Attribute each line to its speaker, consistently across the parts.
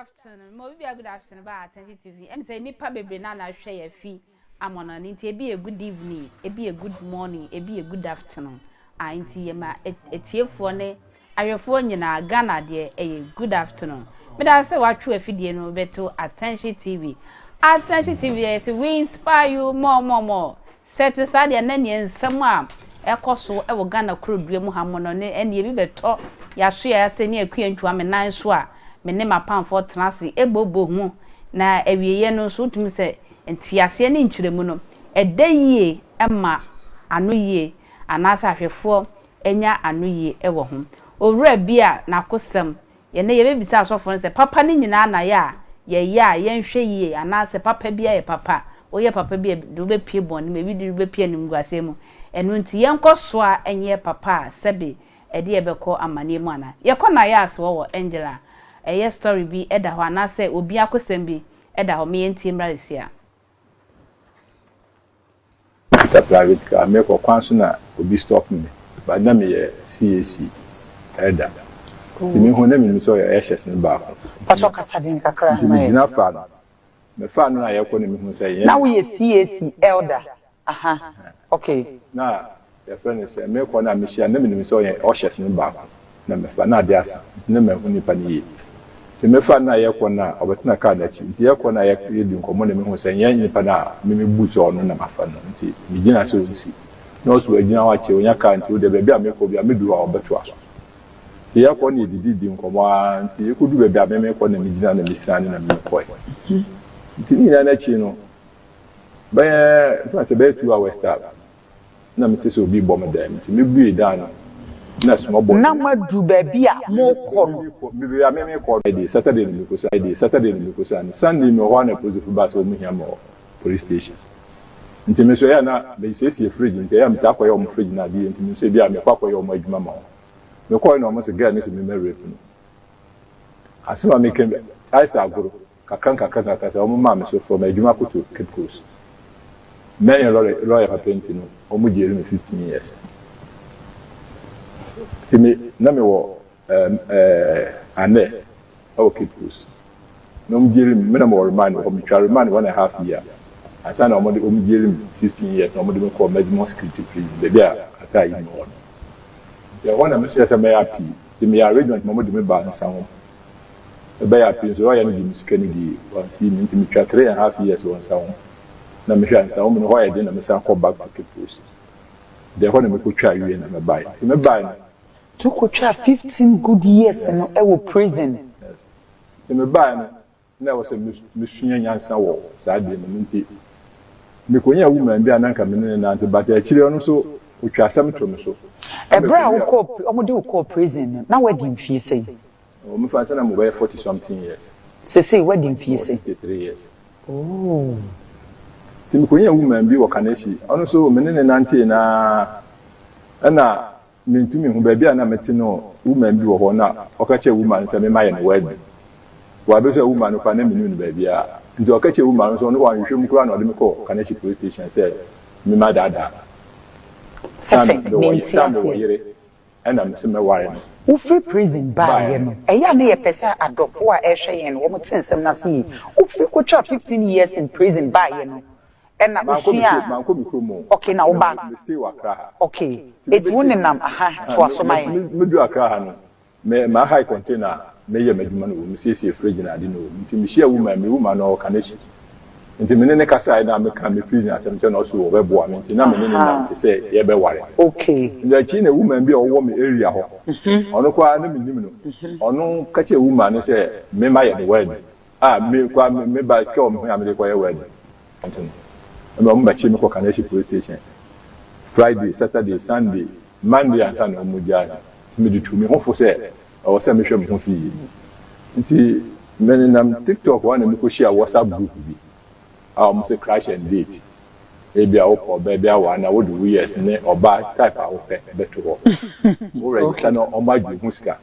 Speaker 1: Afternoon. Mo bibia good afternoon ba Attention TV. Em sɛ nipa bebree na na hwɛ yɛ fi amɔno no nti ebi yɛ good evening, ebi yɛ good morning, ebi yɛ good afternoon. A nti yɛ ma etiefoɔ ne ahwɛfoɔ nyinaa Ghana deɛ ɛyɛ good afternoon. Meda sɛ watwe afidie no bɛto Attention TV. Attention TV yɛ sɛ we inspire you more, more, more. Sɛ ɛte saa deɛ na neɛ nsɛm a ɛkɔ so wɔ Ghana kurodua mu ha mo no ne ɛneɛ bi bɛtɔ yasoɛ ase ne akua ntwa me nan so a me ne m'apamfoɔ tena ase ɛbɔbɔ ho na awieɛ no nso wotumi sɛ nteaseɛ ne nkyerɛmu no ɛda yie ma ano yie anaasɛ ahwɛfoɔ anya ano yie wɔ ho. Owura bi a n'akosɛm Yɛnnɛ yɛbɛbisa asɔfoɔ no sɛ, Papa no nyinaa na yɛ a yɛyɛ a yɛnhwɛ yie anaasɛ papa biara yɛ papa? Woyɛ papa bi a, ebi de wo bɛpue bɔne mu, ebi de wo bɛpue animguaseɛ mu. Ɛno nti yɛnkɔ so ara nyɛ papa a sɛbe ɛde yɛn bɛkɔ amaneɛ mu anaa? Yɛkɔ Nayas hɔ wɔ Angel a, ɛyɛ story bi da hɔ anaasɛ obi akosɛm bi da hɔ, me yɛntie mmra sesia.
Speaker 2: Mekita private car mekɔ kwan so na obi stop me but na meyɛ CAC elder nti mehu na menim sɛ ɔyɛ ushers no baako
Speaker 3: Pacho kasa den kakra
Speaker 2: nti
Speaker 3: ma yɛn.
Speaker 2: megyina faa no mefaa no na yɛkɔ na mehu sɛ yɛn
Speaker 3: Na woyɛ CAC elder aha okay.
Speaker 2: Na yɛfrɛ no sɛ mekɔ no a mehyia no na menim sɛ ɔyɛ ushers no baako na mefa na ade asa nti na manhu nipa no yie nti mefa no a yɛkɔ no a ɔbɛtena car no akyi nti yɛkɔ no a yɛdi nkɔmmɔ na mehu sɛ nyɛ nipa no a me mebu sɛ ɔno na mafa no nti megyina sɛ ɔnsi na ɔso wagyina hɔ akyɛ ɔnya car nti wodeɛ baabi a mekɔ bia medu hɔ a ɔbɛtoa so nti yɛkɔ na yɛdidi di nkɔmmɔ ara nti yɛkɔdu baabi a me mekɔ na megyina na mesiane na mekɔe nti ne nyinaa no akyi no bɛyɛ mfa sɛ bɛyɛ 2 hours time na mete sɛ obi rebɔ me dan mu nti mebuee dan no na small boy
Speaker 3: Na moaduru baabi a morekɔ no.
Speaker 2: Baabi a me mekɔ no deɛ Saturday na mekɔ deɛ Saturday na mekɔ sane Sunday mewɔ hɔ a na polisifo baa sɛ wɔn hia me wɔ police station nti me nso ɛyɛ a na mesiesie fridge nti ɛyɛ a metaa kɔyɛ wɔn fridge no adeɛ nti me nso ebi a mekɔ akɔyɛ wɔn adwuma ma wɔn mekɔɛ na wɔn sɛ girl no sɛ memmɛ rape no asɛm a meka ayɛ sɛ agorɔ Kakra nkakra nkakra sɛ wɔn maa me so from adwuma koto Cape Coast. Mɛyɛ lɔre lɔya papa nti no wɔn gyee me 15 years. Nti me na me wɔ ɛɛm ɛɛ Anes ɛwɔ Cape Coast. Na wɔn gyee me me na me wɔ remand wɔ hɔ me twa remand 1.5 year ansa na wɔn de wɔn gyee me 15 years na wɔn de me kɔɔ maximum security prison baabi a ataa yi me wɔ no. Nti ɛhɔ na me srɛ sɛ mɛyɛ appeal. Nti meyɛ arrangement ma wɔn de me baa Nsawam. Ɛbɛyɛ a pii nso ɔyɛ no gye me sika no die wamfii me nti metwa 3.5 years wɔ Nsawam na mehwɛ a Nsawam no hɔ ayɛ den na mesan kɔ back to Cape Coast deɛ ɛhɔ na mekɔtwaa wie na mebae nti mebae no.
Speaker 3: Nti wokɔtwaa 15 good years no wɔ prison?
Speaker 2: Yes, nti mebae no na ɛwɔ sɛ mesua nyansa wɔ saa adeɛ no mu nti mekɔnyaa woman bi a na nka me ne no nante but akyire ɔno nso ɔtwa asɛm to me so.
Speaker 3: Ɛberɛ a wokɔɔ wɔde wo kɔɔ prison no na woadi mfie sɛn?
Speaker 2: Oh, me fa sɛ na mo bɛyɛ 40 something years.
Speaker 3: Sesei woadi mfie sɛn?
Speaker 2: 63 years.
Speaker 3: Oh.
Speaker 2: Nti mekɔnya woman bi wɔ Kaneshie, ɔno nso me ne ne nantee naa ɛna mentumi hu baabi a na mete no woman bi wɔ hɔ na ɔka kyerɛ woman sɛ mema yɛ no wedding. Wɔabɛsɛ a woman no koraa na menim no baabi a. Nti ɔka kyerɛ woman no sɛ ɔno wanhwehwɛ mu koraa na ɔde me kɔɔ Kaneshie police station sɛ mema daadaa.
Speaker 3: Sɛsɛ mente
Speaker 2: Sɛ mewɔ
Speaker 3: aseɛ.
Speaker 2: yere ɛna mese mɛware no.
Speaker 3: Wofiri prison baeɛ no, ɛyɛ a na yɛpɛ sɛ adɔfoɔ a ɛrehwɛ yɛn no wɔn te nsɛm no ase yie. Wofiri kɔtwaa 15 years in prison baeɛ no, ɛna
Speaker 2: Mankɔ me
Speaker 3: wosua
Speaker 2: kurom, mankɔ me kurom o.
Speaker 3: Okay, na woba.
Speaker 2: Me stay wɔ Accra ha.
Speaker 3: Okay, eti wo nenam aha toa so ma yɛn.
Speaker 2: Medu Accra ha no, me ma hire container a meyɛ m'adwuma no wɔ mu, mesiesie fridge na ade no wɔ mu. Nti mehyia woman, me woman no ɔwɔ Kaneshie. Nti me ne ne kasaeɛ na meka me prison asɛm kyerɛ no ɔso ɔbɛboa me nti na me ne ne nam te sɛ yɛbɛware. Nti akyi na woman bi a ɔwɔ me area hɔ, ɔno koraa na menim no. Ɔno ka kyerɛ woman no sɛ me ma yɛ no wedding. A me koraa me ba sika wɔ me ho a mede kɔyɛ wedding. Nti no, ɛma ɔmo bɛkye me kɔ Kaneshie police station. Friday, Saturday, Sunday, Monday ansa na ɔmo gyaa me. Nti mede tu me ho fo sɛ ɛwɔ sɛ mehwɛ me ho so yie. Nti menenam TikTok hɔ na mekɔhyia WhatsApp group bi a ɔmo sɛ crash and date. Ebi a wopɛ ɔbaa bi aware na wode wo years ne ɔbaa type a wopɛ bɛto hɔ. Wo register na ɔmo agye wo ho sika.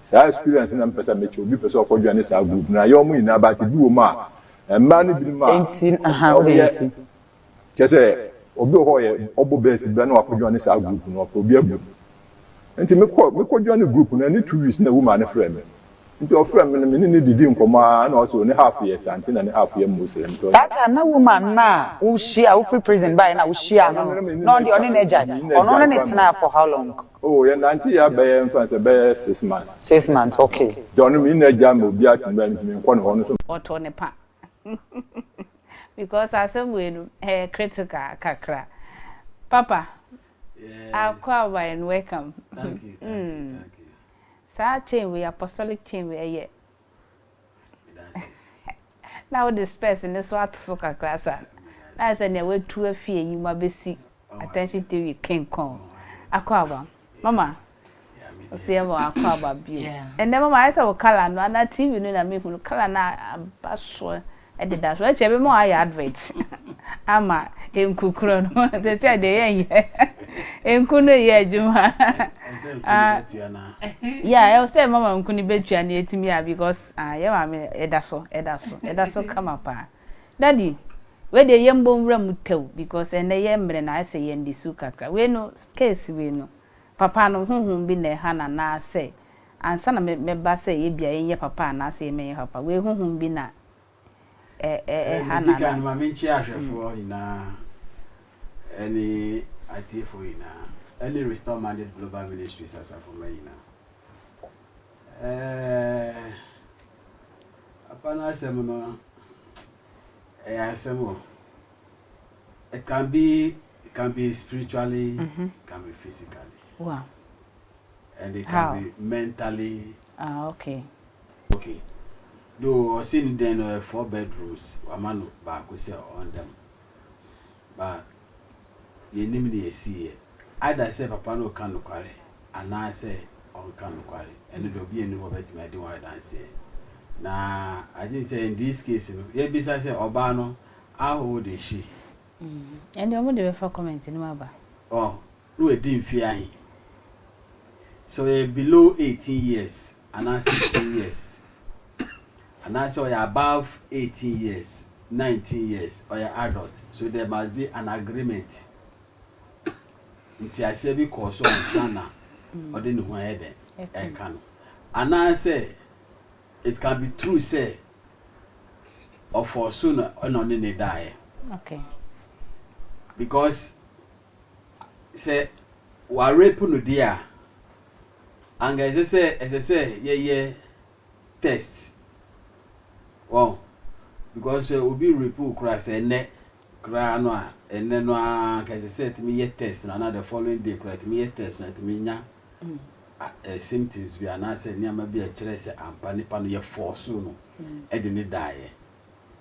Speaker 2: Saa experience na mepɛ sɛ mekyɛ obi pɛ sɛ ɔkɔ join saa group no na yɛ ɔmo nyinaa but ebi wɔ mu a mmaa no binom a
Speaker 3: Enti aha wode
Speaker 2: ɔmo yɛ
Speaker 3: yɛ ti.
Speaker 2: kyerɛ sɛ obi wɔ hɔ ɔyɛ ɔbɔ bɛɛsi bia na wakɔ join saa group no ɔpɛ obi agu. Nti mekɔ join group no ɛne 2 weeks na woman no frɛ me. Nti ɔfrɛɛ me no, me ne no didii nkɔmmɔ ara na ɔse ne half yɛ Asante na ne half yɛ Muslim nti ɔse.
Speaker 3: That time na woman no a wo hyia wo firi prison baeɛ no a wo hyiaa no
Speaker 2: Ɔno
Speaker 3: no
Speaker 2: no me ne
Speaker 3: na
Speaker 2: no
Speaker 3: ɔno deɛ ɔne no agyae
Speaker 2: me ne no
Speaker 3: ɔno
Speaker 2: agyae
Speaker 3: ne no
Speaker 2: koraa
Speaker 3: tenaa for how long?
Speaker 2: Oh yɛ nante yɛ bɛyɛ mfa no sɛ bɛyɛ 6 months.
Speaker 3: 6 months, okay.
Speaker 2: Nti ɔno me ne no agyae ma obiara tumi bɛn nti menkɔ ne hɔ ɔno nso.
Speaker 1: Ɔtɔ ne pa because asɛm wei no ɛyɛ critical kakra. Papa, akwaaba and welcome.
Speaker 4: Thank you, thank you, thank you.
Speaker 1: Saa chain wei, apostolic chain wei ɛyɛ na wode specs ne so ato so kakra sa na ayɛ sɛ nea watu afi ayi mu abɛsi Attention TV kenkɔn. Akwaaba mama, ɔsɛ yɛ ma akwaaba bio. Ɛnɛ mama, ayɛ sɛ wo colour no anaa TV no na mehu no, colour no aba so ɛdeda so ɛkyɛ bɛma wayɛ advert ama nkukuro no sɛ sɛ deɛ yɛnyɛ nku no yɛ adwuma. Yeah, ɛwɔ sɛ mama nku no bɛtua ne ɛtumi a because ah, yɛ maame ɛda so, ɛda so, ɛda so kama paa. Daddy, wei deɛ yɛmbɔ nwura mu tɛw because ɛnɛ yɛ mmerɛ na ayɛ sɛ yɛn de su kakra. Wei no, case wei no, papa no honhom bi na ɛha no anaasɛ ansa na mɛba sɛ yɛbia yɛnyɛ papa anaasɛ yɛmɛnyɛ papa, wei honhom bi na ɛha
Speaker 4: no? Kan ma menkyia ahwɛfoɔ nyinaa ɛne atiefoɔ nyinaa ɛne Restore Mandate Global Ministries asafomma nyinaa. Papa no asɛm no ɛyɛ asɛm o. It can be spiritually, it can be physically. And it can
Speaker 1: How?
Speaker 4: be mentally.
Speaker 1: Ah, okay.
Speaker 4: Okay. Though ɔsi ne dan no yɛ four bedrooms, wama no baako sɛ ɔnda mu. But yɛnim ne yɛsi yɛ. Either sɛ papa no ka nokware anaasɛ ɔnka nokware. Ɛno de obi anim hɔ bɛtumi adi wɔn adanseɛ. Na I think sɛ in this case no, yɛbisa sɛ ɔbaa no, how old is she?
Speaker 1: Ɛnde ɔmo de bɛfa comment no mu aba.
Speaker 4: Ɔ na wadi mfe ahe? So ɔyɛ below 18 years anaa 16 years anaasɛ ɔyɛ above 18 years, 19 years, ɔyɛ adult, so there must be an agreement. Nti aseɛ bi kɔɔ so ansa na ɔde ne ho ayɛ dɛ ɛka no, anaasɛ it can be true sɛ ɔfɔ so na ɔna ɔne ne daeɛ. Because sɛ warape no deɛ a, anka ɛsɛ sɛ yɛyɛ test wɔn, because sɛ obi rape wo koraa, sɛ ɛnɛ koraa no a, ɛnɛ no a anka ɛsɛ sɛ ɛtumi yɛ test no, anaa the following day koraa ɛtumi yɛ test no, ɛtumi nya symptoms bi anaasɛ nneɛma bi a ɛkyerɛ sɛ ampa nipa no yɛ force no ɛde ne daeɛ.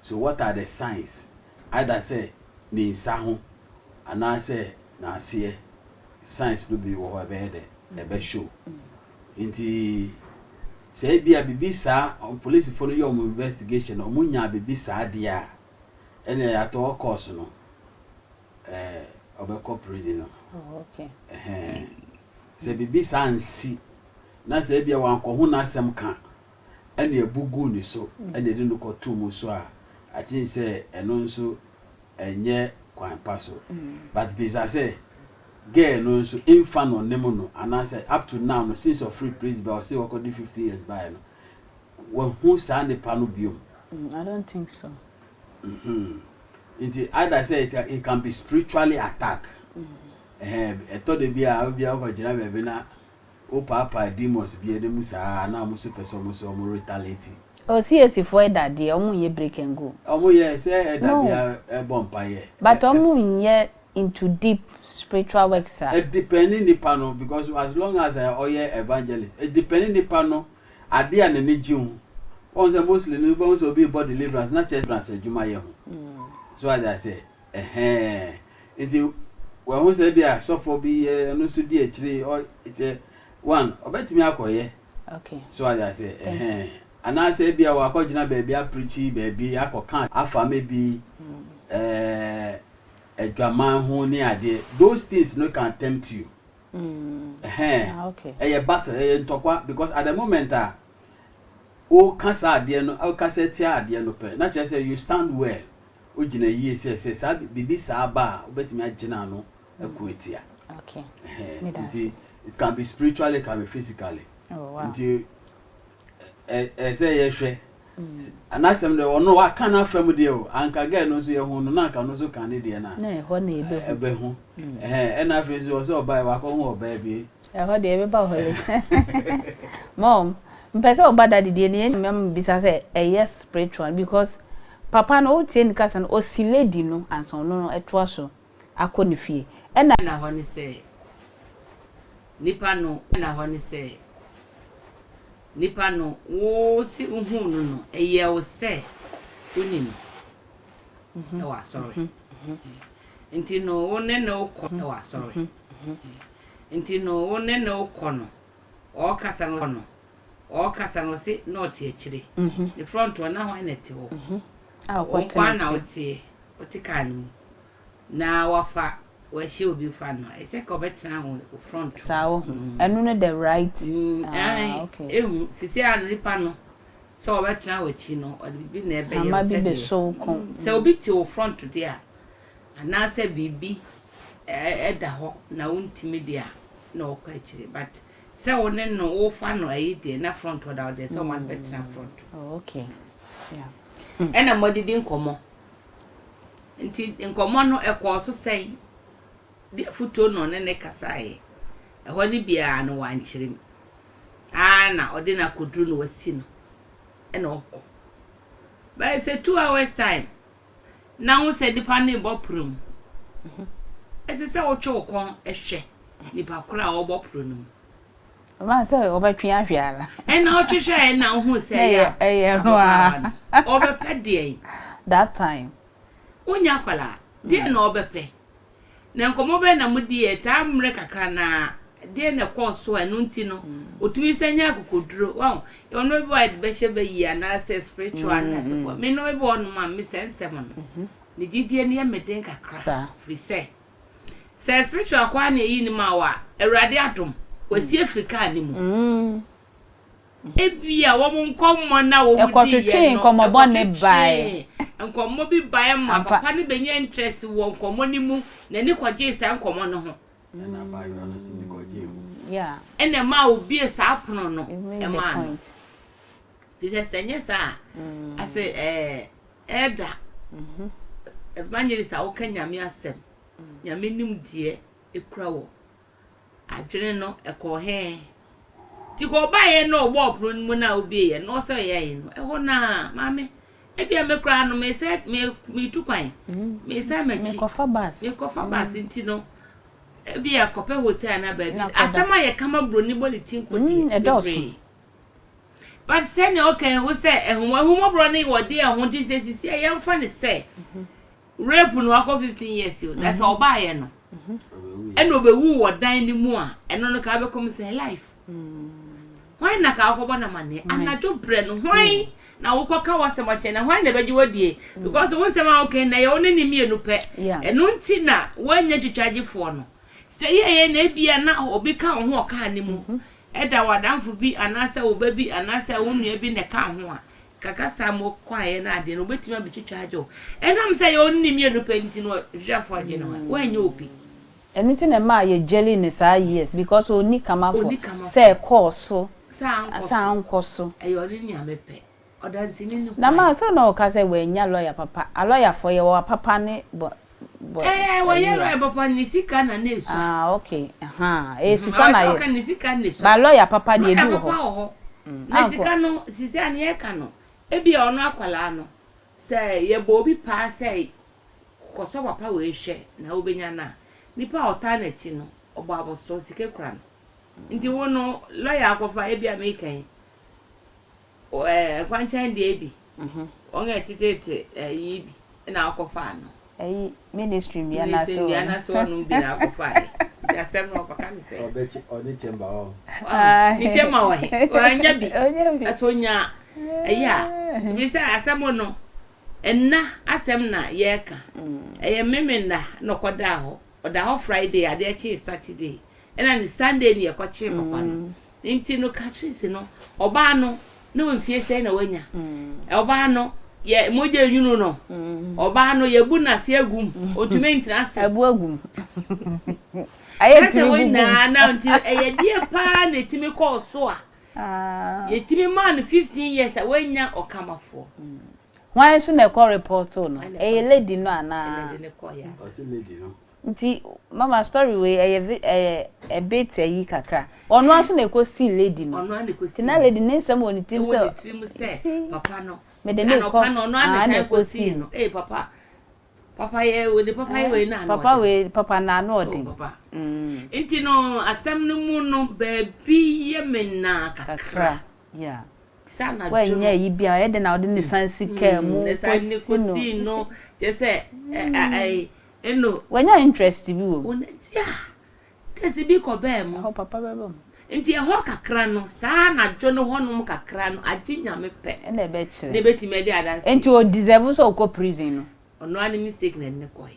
Speaker 4: So what are the signs? Either sɛ ne nsa ho anaasɛ n'aseɛ signs no bi wɔ hɔ a ɛbɛyɛ dɛ ɛbɛ show. Nti sɛ ebi a bibi saa, polisifoɔ no yɛ ɔmo investigation, ɔmo nya bibi saa deɛ a, ɛna at all cost no ɔbɛkɔ prison no.
Speaker 1: Oh, okay.
Speaker 4: Ɛhɛn, sɛ bibi saa nsi na sɛ ebi a wankɔ ho n'asɛm ka ɛna ebu gu ne so ɛna ɛde no kɔto mu so a, I think sɛ ɛno nso ɛnyɛ kwan pa so. But bisa sɛ girl no nso mfa no ɔne no anaasɛ up to now no, since ɔfiri prison ba, ɔsɛ wɔkɔdi 15 years baeɛ no, wahu saa nipa no biom?
Speaker 1: I don't think so.
Speaker 4: Nti either sɛ it can be spiritually attack. Ɛhɛn, ɛtɔ de bi a obi a ɔkɔgyina baabi na wopaapaa demons bi anim saa na ɔmo nso pɛ sɛ ɔmo nso ɔmo retaliate.
Speaker 1: Oh, CAC foɔ ɛda deɛ ɔmo nyɛ break and go.
Speaker 4: Ɔmo yɛ sɛ ɛda
Speaker 1: No.
Speaker 4: bi a ɛbɔ mpa yɛ.
Speaker 1: But ɔmo nyɛ into deep spiritual works a.
Speaker 4: Ɛdepend nipa no, because as long as ɔyɛ evangelist, ɛdepend nipa no ade a n'ani gye ho. Wɔn sɛ mostly no, wɔn sɛ obi bɔ deliverance na kyerɛ deliverance adwuma yɛ ho so ade ase. Ɛhɛn, nti wɔn ho sɛ bi a sɔfo bi yɛ, ɛno nso di akyire ɔ kyɛ one ɔbɛtumi akɔyɛ. So ade ase, ɛhɛn, anaasɛ ebi a wakɔgyina baabi apreach baabi akɔka afa maybe adwaman ho ne adeɛ, those things no can tempt you. Ɛhɛn.
Speaker 1: Ah, okay.
Speaker 4: Ɛyɛ battle, ɛyɛ ntɔkwa, because at the moment a woka saa adeɛ no, wokasa tia adeɛ no pɛ na kyerɛ sɛ you stand well, wogyina yie sɛ saa biribi saa ba a, wobɛtumi agyina ano ako etia. Ɛhɛn.
Speaker 1: Meda
Speaker 4: Nti it can be spiritually, it can be physically. Nti Ɛsɛ sɛ yɛhwɛ. N'asɛm deɛ ɔno waka n'afa mu deɛ o, anka girl no nso yɛhu no na anka ɔno nso ka ne deɛ no a.
Speaker 1: Na ɛhɔ na yɛbɛhu.
Speaker 4: Ɛbɛhu. Ɛhɛn, ɛna afei nso ɔsɛ ɔbaa wakɔhu ɔbaa bi.
Speaker 1: Ɛhɔ deɛ ɛbɛba hɔ le. Mom, mpɛ sɛ ɔba daddy deɛ ne yɛn bisa sɛ ɛyɛ spiritual because papa no wotie ne kasa no ɔsi lady no ansa ɔno no ɛtoa so akɔ ne fie ɛna.
Speaker 5: Na hɔ ne sɛ nipa no na hɔ ne sɛ nipa no wo se wohuu no no ɛyɛɛ wo sɛ woni no ɛwɔ asɔre nti no wo ne no kɔ ɛwɔ asɔre nti no wo ne no kɔ no ɔɔkasa no no ɔɔkasa no ɔse na ɔte akyire ne front hɔ na hwan na ɛte hɔ wo nkoa na woteɛ wote kaa no mu na wafa wahyia obi fa no ɛsɛ ka ɔbɛtena wo front hɔ.
Speaker 1: Saa wo ho ɛno ne the right ah okay.
Speaker 5: Ehu sisi a nipa no sɛ ɔbɛtena w'akyi no ɔde biribi na ɛbɛyɛ
Speaker 1: wo sɛdeɛ bɛsɔ wo kɔn.
Speaker 5: Sɛ obi te wo front deɛ a anaasɛ biribi ɛda hɔ na wontumi deɛ a na ɔkɔ akyire but sɛ wo ne no wofa no ayi deɛ na front hɔ da wo deɛ sɛ ɔma no bɛtena front.
Speaker 1: Oh okay yeah.
Speaker 5: Ɛna moadidi nkɔmmɔ. Nti nkɔmmɔ no ɛkɔɔ so sɛn? Deɛ afotuo na ɔne no kasaeɛ? Ɛhɔ no biara no wankyerɛ mu. Ara na ɔde no akɔduru na wasi no ɛna ɔkɔ. Bɛyɛ sɛ 2 hours time na wo sɛ nipa no rebɔ pono mu. Ɛsɛ sɛ wotwe wo kɔn hwɛ nipa koro a ɔrebɔ pono no mu.
Speaker 1: Ɔbaa sɛ ɔbɛtwe ahwɛ ara.
Speaker 5: Ɛna ɔtwe hwɛ ɛna wohu sɛ ɛyɛ
Speaker 1: ɛyɛ no
Speaker 5: a. Ɔbɛpɛ deɛ.
Speaker 1: That time.
Speaker 5: Wonya akwadaa deɛ na ɔbɛpɛ. Na nkɔmmɔ bɛn na modi yɛ saa mmerɛ kakra na deɛ na ɛkɔɔ so a ɛno nti no otumi sɛ nya akokoduro wɔn yɛwɔ nneɛma bi wɔ a yɛde bɛhyɛ bɛyi anaasɛ spiritual ne asefo me nneɛma bi wɔ hɔnom a me sɛ nsɛm no ne gyidie no yɛ me den kakra firi sɛ sɛ spiritual kɔ a na eyi ne ma wa Awurade adom wasi afiri kaa ne mu ebia wɔn nkɔmmɔ na wɔn di
Speaker 1: yɛ no nkɔmmɔ bɔne bae.
Speaker 5: Nkɔmmɔ bi bae ma papa no bɛnya interest wɔ nkɔmmɔ no mu, n'ani kɔgyee saa nkɔmmɔ no ho.
Speaker 4: Ɛna abaayewa no nso ne kɔgyee mu.
Speaker 5: Ɛna ɛmaa obie saa pono no ɛmaa no. Te sɛ sɛ nyɛ saa a, ase ɛɛ ɛda evangelist a woka Nyame asɛm, Nyame nimdeɛ ekura wɔ adwene no ɛkɔɔ hɛn. Nti kɔ ɔbaeɛ na ɔbɔɔ pono no mu na obieɛ na ɔsɛ ɔyɛe no ɛhɔ naa maame ebia me koraa no mesɛ me metu kwan mesan m'akyi
Speaker 1: mekɔfa bus
Speaker 5: mekɔfa bus nti no ebia kɔpɛ hotel na baabi asɛm a yɛka ma buroni bɔ ne ti nko deɛ bebree. But sɛnea ɔka yi wo sɛ ahummɔborɔ ne wɔde ɛho gye sɛ sisi a yɛmfa ne sɛ rape no wakɔ 15 years o na sɛ ɔbaayɛ no ɛna ɔbɛwu wɔ dan no mu a ɛno no ka bɛkɔm sɛ life hwan na ka wokɔbɔ no amanneɛ anadwo berɛ no hwan na wokɔka w'asɛm akyɛ na hwan na ɛbɛgye wadie because wo nsɛm a woka na ɛyɛ wo ne ne mmienu pɛ ɛno nti na woanya twitwagyefoɔ no sɛ yɛyɛ na ebia na obi ka wo ho ɔkaa ne mu ɛda w'adamfo bi anaasɛ wo ba bi anaasɛ wo nua bi na ɛka ho a kaka saa mo kɔayɛ no adeɛ no wobɛtumi abɛtwitwa agye wo ɛnam sɛ yɛ wo ne ne mmienu pɛ nti no hwehwɛfoɔ agye no woanyɛ obi.
Speaker 1: Ɛno nti na ɛmaa yɛ jelly ne saa years because ɔni kamafo sɛ ɛkɔɔ so
Speaker 5: sɛ
Speaker 1: ankɔ so.
Speaker 5: Ɛyɛ ɔne nea mepɛ ɔdanseni no.
Speaker 1: Na maa sɛ na ɔka sɛ wɔanya lawyer papa a lawyerfoɔ yɛ wɔ papa ne bɔ
Speaker 5: bɔ. Ɛɛ wɔyɛ lawyer papa ne sika na ne esua.
Speaker 1: Ah okay ɛyɛ sika na
Speaker 5: yɛ ne sika na esua
Speaker 1: ba lawyer papa deɛ ebi wɔ
Speaker 5: hɔ. Lawyer papa wɔ hɔ na sika no sisi a ne yɛ ka no ebi a ɔno akwadaa no sɛ yɛbɔ obi paa sɛ kɔsɔ papa wɔ ehwɛ na wobɛnya na nipa a ɔtaa n'akyi no ɔbɔ abɔsɔ sika kura no nti wo no lawyer akɔfa ebi a meka yi ɛɛ kwankyɛn deɛ bi wɔn a ɛtetete ɛyi bi ɛna akɔfa no.
Speaker 1: Ɛyi ministry nnua n'ase
Speaker 5: wɔ nnua n'ase wɔ no bi na akɔfa yɛ nti asɛm no ɔkɔka ne sɛ.
Speaker 4: Ɔbɛkye ɔne chamber
Speaker 5: wɔ. Ne chamber wɔ he ɔnya bi ɛsɛ onya ɛyi a ebi sɛ asɛm no ɛnna asɛm na yɛreka ɛyɛ mmemme nna na ɔkɔdaa hɔ ɔda hɔ Friday adeɛ kyee Saturday ɛna ne Sunday ne yɛkɔkyee papa no nti no Catrice no ɔbaa no ne wɔ mfie sɛn na wanya ɔbaa no yɛ mogya enwunu no ɔbaa no yɛbu n'ase agum ontumi ntena ase
Speaker 1: abu agum ayɛ
Speaker 5: tumi bubu na na nti ɛyɛ deɛ paa na etimi kɔɔ so a. Yɛtumi maa no 15 years a wannya ɔkamafoɔ.
Speaker 1: Hwan nso na ɛkɔ report no? Ɛyɛ lady no anaa?
Speaker 5: Lady no kɔ ya.
Speaker 4: Ɔsi lady no.
Speaker 1: Nti mama, story wei ɛyɛ ɛyɛ a bit ɛyi kakra. Ɔno nso na ɛkɔ si lady no.
Speaker 5: Ɔno ara na ɛkɔ si.
Speaker 1: Nti na lady ne nsɛm wɔ ne tirim sɛ.
Speaker 5: Ɛwɔ ne tirim sɛ papa no.
Speaker 1: Mede ne kɔ
Speaker 5: anɔpa no ɔno ara na ɛkɔ si no. Ee, papa. Papa yɛ wei de, papa yɛ wei na ano
Speaker 1: Papa wei, papa na ano ɔden.
Speaker 5: Papa. Nti no asɛm no mu no, baabi yɛ me naa kakra.
Speaker 1: Kakra. Yeah.
Speaker 5: Sɛ anadwo no.
Speaker 1: Wɔnyɛ yi bi a ɔyɛ de na ɔde ne san si kaa mu
Speaker 5: kɔsi no. Kɔsi no kyerɛ sɛ ɛɛ ɛno.
Speaker 1: Wɔnya interest bi wɔ mu.
Speaker 5: Yeah. Interest bi kɔ bɛɛ mu.
Speaker 1: Ɛhɔ papa bɛbɛ mu.
Speaker 5: Nti ɛhɔ kakra no, saa anadwo no hɔnom kakra no, agye Nyame pɛ.
Speaker 1: Ɛna ɛbɛkyerɛ.
Speaker 5: Na ebɛtumi ɛde adanse.
Speaker 1: Nti o deserve sɛ ɔkɔ prison no.
Speaker 5: Ɔno ara ne mistake na ɛde ne kɔɛ.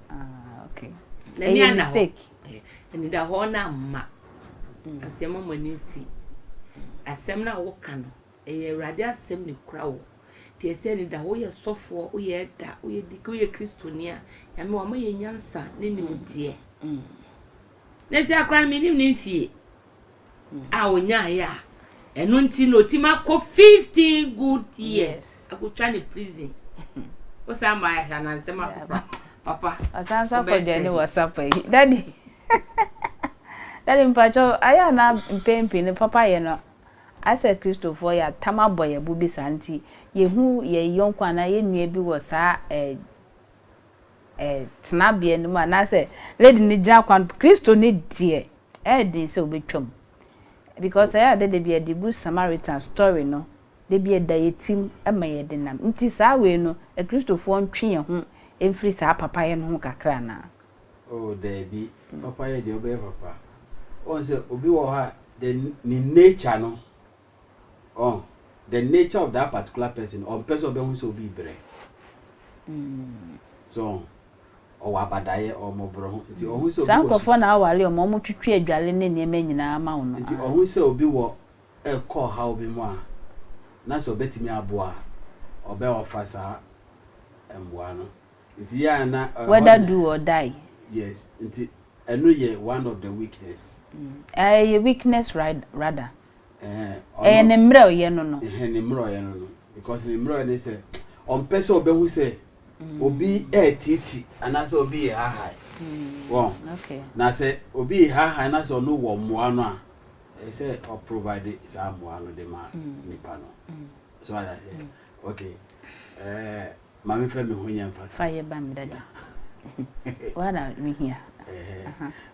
Speaker 1: Ah, okay.
Speaker 5: N'ani ana hɔ. Mistake. Ɛni da hɔ na ama. Asɛm mo ani mfi. Asɛm na woka no, ɛyɛ Awurade asɛm na ekura wo. Nti ɛsɛ ani da hɔ, woyɛ sɔfoɔ, woyɛ ɛda, woyɛ dike, woyɛ Kristoni a, Nyame wama yɛ nyansa ne nimdeɛ. Na sɛ akora no, menim ne mfie a onyaeɛ a, ɛno nti na ɔtumi akɔ 15 good years akɔtwa ne prison. Wosan ma ayɛhwɛ anansɛm afoforɔ papa.
Speaker 1: Ɔsan so akɔdwa ne WhatsApp yi. Daddy. Daddy, mpakyɛw, ayɛ a na mpɛn pii no papa yɛ no asɛ Kristofoɔ yɛ atam abɔ yɛ bo bi saa, nti yɛhu yɛ yɔnko anaa yɛ nua bi wɔ saa ɛɛ tenabea no mu anaasɛ lady no gyina kwan, Kristo ne deɛ, ɛyɛ den sɛ wobɛtwam because ɛyɛ ade de bi yɛde gu Samaritan story no de bi ɛda yɛ tim ma yɛde nam. Nti saa wei no, Akristofoɔ ntwe yɛn ho mfiri saa papayɛ no ho kakra anaa?
Speaker 4: Oh, daabi, papa yɛ deɛ ɔbɛyɛ papa. Wɔn sɛ obi wɔ hɔ a, the ne nature no, oh, the nature of that particular person, ɔmpɛ sɛ ɔbɛhu sɛ obi brɛ. So ɔwɔ abadaeɛ, ɔwɔ ho, nti ɔhu sɛ obi
Speaker 1: Saa nkurɔfoɔ na awale ɔmo twitwi adwale ne nneɛma nyinaa ma wo no.
Speaker 4: Nti ɔhu sɛ obi wɔ ɛkɔ ɔhaw bi mu a, na sɛ ɔbɛtumi aboa a, ɔbɛ ɔfa saa mmoa no. Nti yɛ a na
Speaker 1: Whether do or die.
Speaker 4: Yes, nti ɛno yɛ one of the weakness.
Speaker 1: Ɛyɛ weakness rather. Ɛyɛ ne mmerɛ ɔyɛ no.
Speaker 4: Ɛhɛn, ne mmerɛ ɔyɛ no, because ne mmerɛ ɔyɛ ne sɛ ɔmpɛ sɛ ɔbɛhu sɛ obi ɛɛtiiti anaasɛ obi yɛ hahae wɔn. Na sɛ obi yɛ hahae na sɛ ɔno wɔ mmoa no a, ɛyɛ sɛ ɔprovide saa mmoa no de ma nipa no. So ayɛ sɛ okay, maame fɛ mi ho nyɛ nfa.
Speaker 1: Fa yɛ ba mi, daddy, wana mi hia.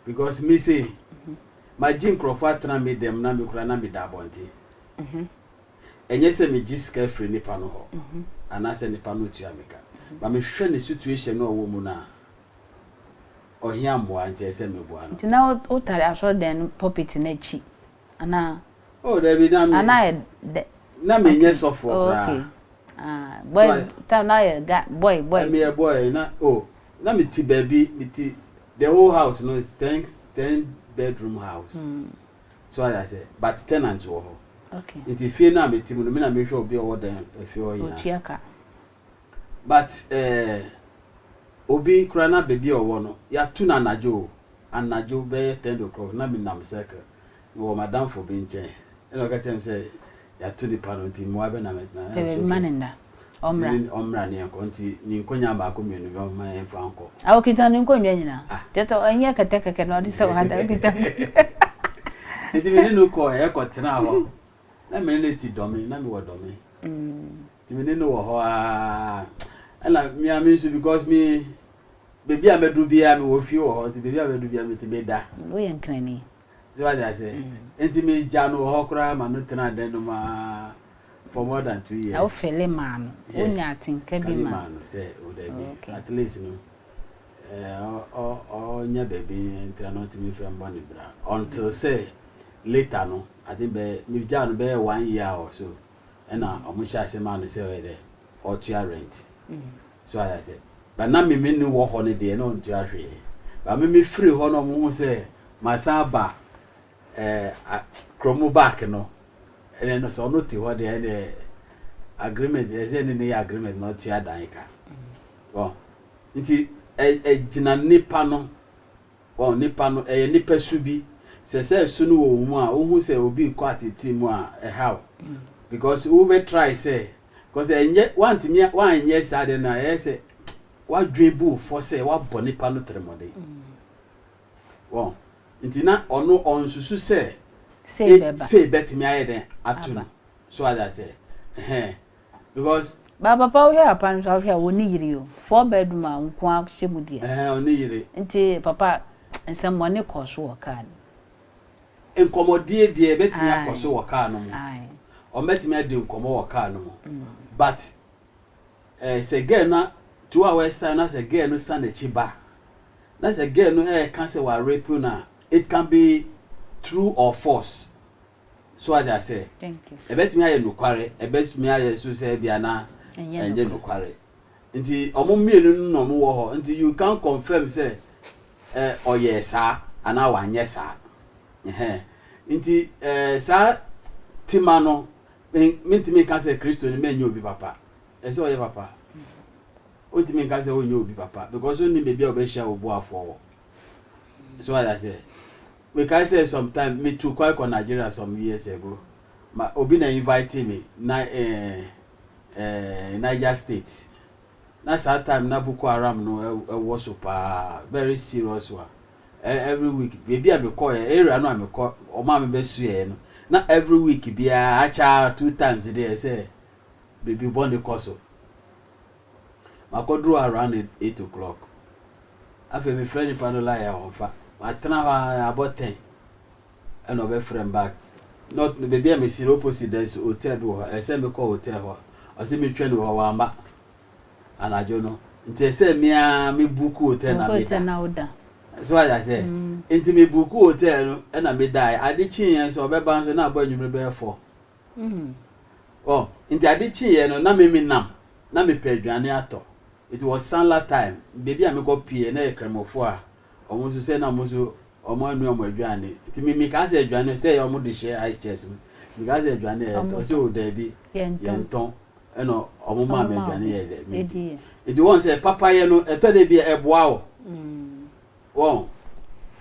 Speaker 4: Because me say magye nkurɔfoɔ atena me dɛm na me kura na me da abɔnten. Ɛnyɛ sɛ megye sika firi nipa no hɔ anaasɛ nipa no tua me ka, ba mehwɛ ne situation no a ɔwɔ mu no a, ɔhia mmoa, nti ɛsɛ meboa no.
Speaker 1: Nti na wotare asɔredan no pulpit no akyi anaa?
Speaker 4: Oh, dabi, na me
Speaker 1: Anaa yɛ dɛ?
Speaker 4: Na menyɛ sɔfoɔ koraa.
Speaker 1: Okay. Ah, boy time na yɛ ga boy boy.
Speaker 4: Meyɛ boy na, oh, na mete baabi, mete the whole house no is 10 bedroom house. So I say, but tenant wɔ hɔ. Nti fie no a mete mu no, me na mehwɛ obi a ɔwɔ dan efie hɔ nyinaa.
Speaker 1: Otua ka.
Speaker 4: But obi koraa na baabi a ɔwɔ no, yɛato no anadwo o. Anadwo bɛyɛ 10 o'clock na menam circle. Mewɔ madamfo bi nkyɛn. Ɛna ɔka kyerɛ me sɛ yɛato nipa no, nti mmoa bɛ na mɛtena.
Speaker 1: Pɛ baabi ma ne nda. Ɔmmra.
Speaker 4: Ɔmmra ne yɛnkɔ, nti ne nkonnwa baako mmienu bi ɔmma yɛmfa nkɔ.
Speaker 1: A okita ne nkonnwa nyinaa. Kyerɛ sɛ ɔnyɛ kɛtɛ kɛkɛ na ɔde sɛ wada okita.
Speaker 4: Nti me ne no kɔɔ, yɛkɔ tena hɔ. Na me ne no ti Dɔme, na mewɔ Dɔme. Nti me ne no wɔ hɔ aa. Ɛna me a me nso, because me baabi a mɛduru biara mewɔ fie wɔ hɔ, nti baabi a mɛduru biara metumi da.
Speaker 1: Woyɛ nkrani.
Speaker 4: So wate ase. Nti me gya no wɔ hɔ koraa ma no tena dan no mu aa for more than 2 years.
Speaker 1: Na wofɛle maa no. Wonya atenka bi
Speaker 4: ma no. Sɛ o dabi, at least no ɔnya baabi ntina na ɔntumi mfɛ mbɔ ne bra until sɛ later no, I think bɛyɛ me gya no bɛyɛ one year or so, ɛna ɔmo hyɛ ase maa no sɛ ɔyɛ dɛ ɔtua rent. So wate ase. But na me me ne wɔ hɔ no deɛ, na ɔntua hwee. But me me firi hɔ na ɔmo hu sɛ masan ba kurom back no, ɛnɛ no sɛ ɔno te hɔ deɛ, ɛnɛ agreement ɛsɛ ne yɛ agreement na ɔtua dan ka wɔn. Nti ɛgyina nipa no wɔn, nipa no ɛyɛ nipa su bi. Sɛ sɛ su no wɔ wo mu a, wohu sɛ obi rekɔ ateetee mu a, ɛha wo. Because wobɛ try sɛ, because ɛnyɛ, woantumi, woanyɛ saa adeɛ no a, ɛyɛ sɛ w'adwene bu wo fɔ sɛ woabɔ nipa no tirimɔden. Wɔn. Nti na ɔno ɔnsusu sɛ
Speaker 1: Sei bɛba.
Speaker 4: sei bɛtumi ayɛ dɛn ato no. So ate aseɛ? Ɛhɛn. Because.
Speaker 1: Ba papa wohwɛ papa no so a wohwɛ a ɔnni yere o. 4 bedroom a nko ara hyɛ mu deɛ.
Speaker 4: Ɛhɛn ɔnni yere.
Speaker 1: Nti papa nsɛmmɔne kɔɔ so wɔ car no mu.
Speaker 4: Nkɔmmɔdie deɛ ɛbɛtumi akɔ so wɔ car no mu. Wɔbɛtumi adi nkɔmmɔ wɔ car no mu. But eh, sɛ girl no 2 hours time na sɛ girl no san n'akyi ba na sɛ girl no ɛreka sɛ wa rape no a, it can be true or false. So wate aseɛ? Ɛbɛtumi ayɛ nokware, ɛbɛtumi ayɛ nso sɛ ebia na ɛnyɛ nokware. Nti wɔn mmienu no na wɔn wɔ hɔ, nti you can't confirm sɛ ɛ ɔyɛɛ saa anaa wanyɛ saa. Ɛhɛn. Nti ɛɛ saa tema no, mentumi nka sɛ Kristoni mɛnyɛ obi papa. Ɛsɛ ɔyɛ papa. Wontumi nka sɛ wonyɛ obi papa because wonnim baabi a wobɛhyia wo boafoɔ wɔ. So wate aseɛ? Mekae sɛ sometime me tu kwan kɔ Nigeria some years ago ma obi na invite me na eh, eh, Niger state na saa time na Boko Haram no ɛwɔ so paa very serious one every week baabi a mekɔ yɛ area no a mekɔ ɔmo a mebɛsuɛɛ no na every week biara akyɛ 2 times deɛ sɛ biribi bɔne kɔ so. Makɔduru hɔ around 8 o'clock. Afei mefrɛ nipa no line a ɔmfa. Matena hɔ ara abɔ 10 ɛna ɔbɛfrɛ me back. Not baabi a mesi no opposite there is hotel bi wɔ hɔ. Ɛsɛ mekɔ hotel hɔ. Ɔse metwɛn wɔ hɔ wamma anadwo no. Nti ɛsɛ me ara me book hotel na meda. So wate aseɛ? Nti me book hotel no ɛna medaeɛ. Ade kyeeɛ nso ɔbɛba nso na abɔ anwummere bɛyɛ 4. Ɔ, nti ade kyeeɛ no na me me nam, na me pɛ aduane atɔ. It was Sanla time, baabi a me kɔ pieɛ na yɛ Kramofoɔ a, ɔmo nso sɛ na ɔmo nso ɔmo anua ɔmo aduane. Nti me me kaa sɛ aduane sɛ yɛ ɔmo de hyɛ ice chest mu, me kaa sɛ aduane yɛ tɔ, ɔse o daabi, yɛn tɔn, ɛna ɔmo maa me aduane yɛ dɛ, me di. Nti wɔn sɛ papayɛ no ɛtɔ da bi a ɛboa wo. Wɔn,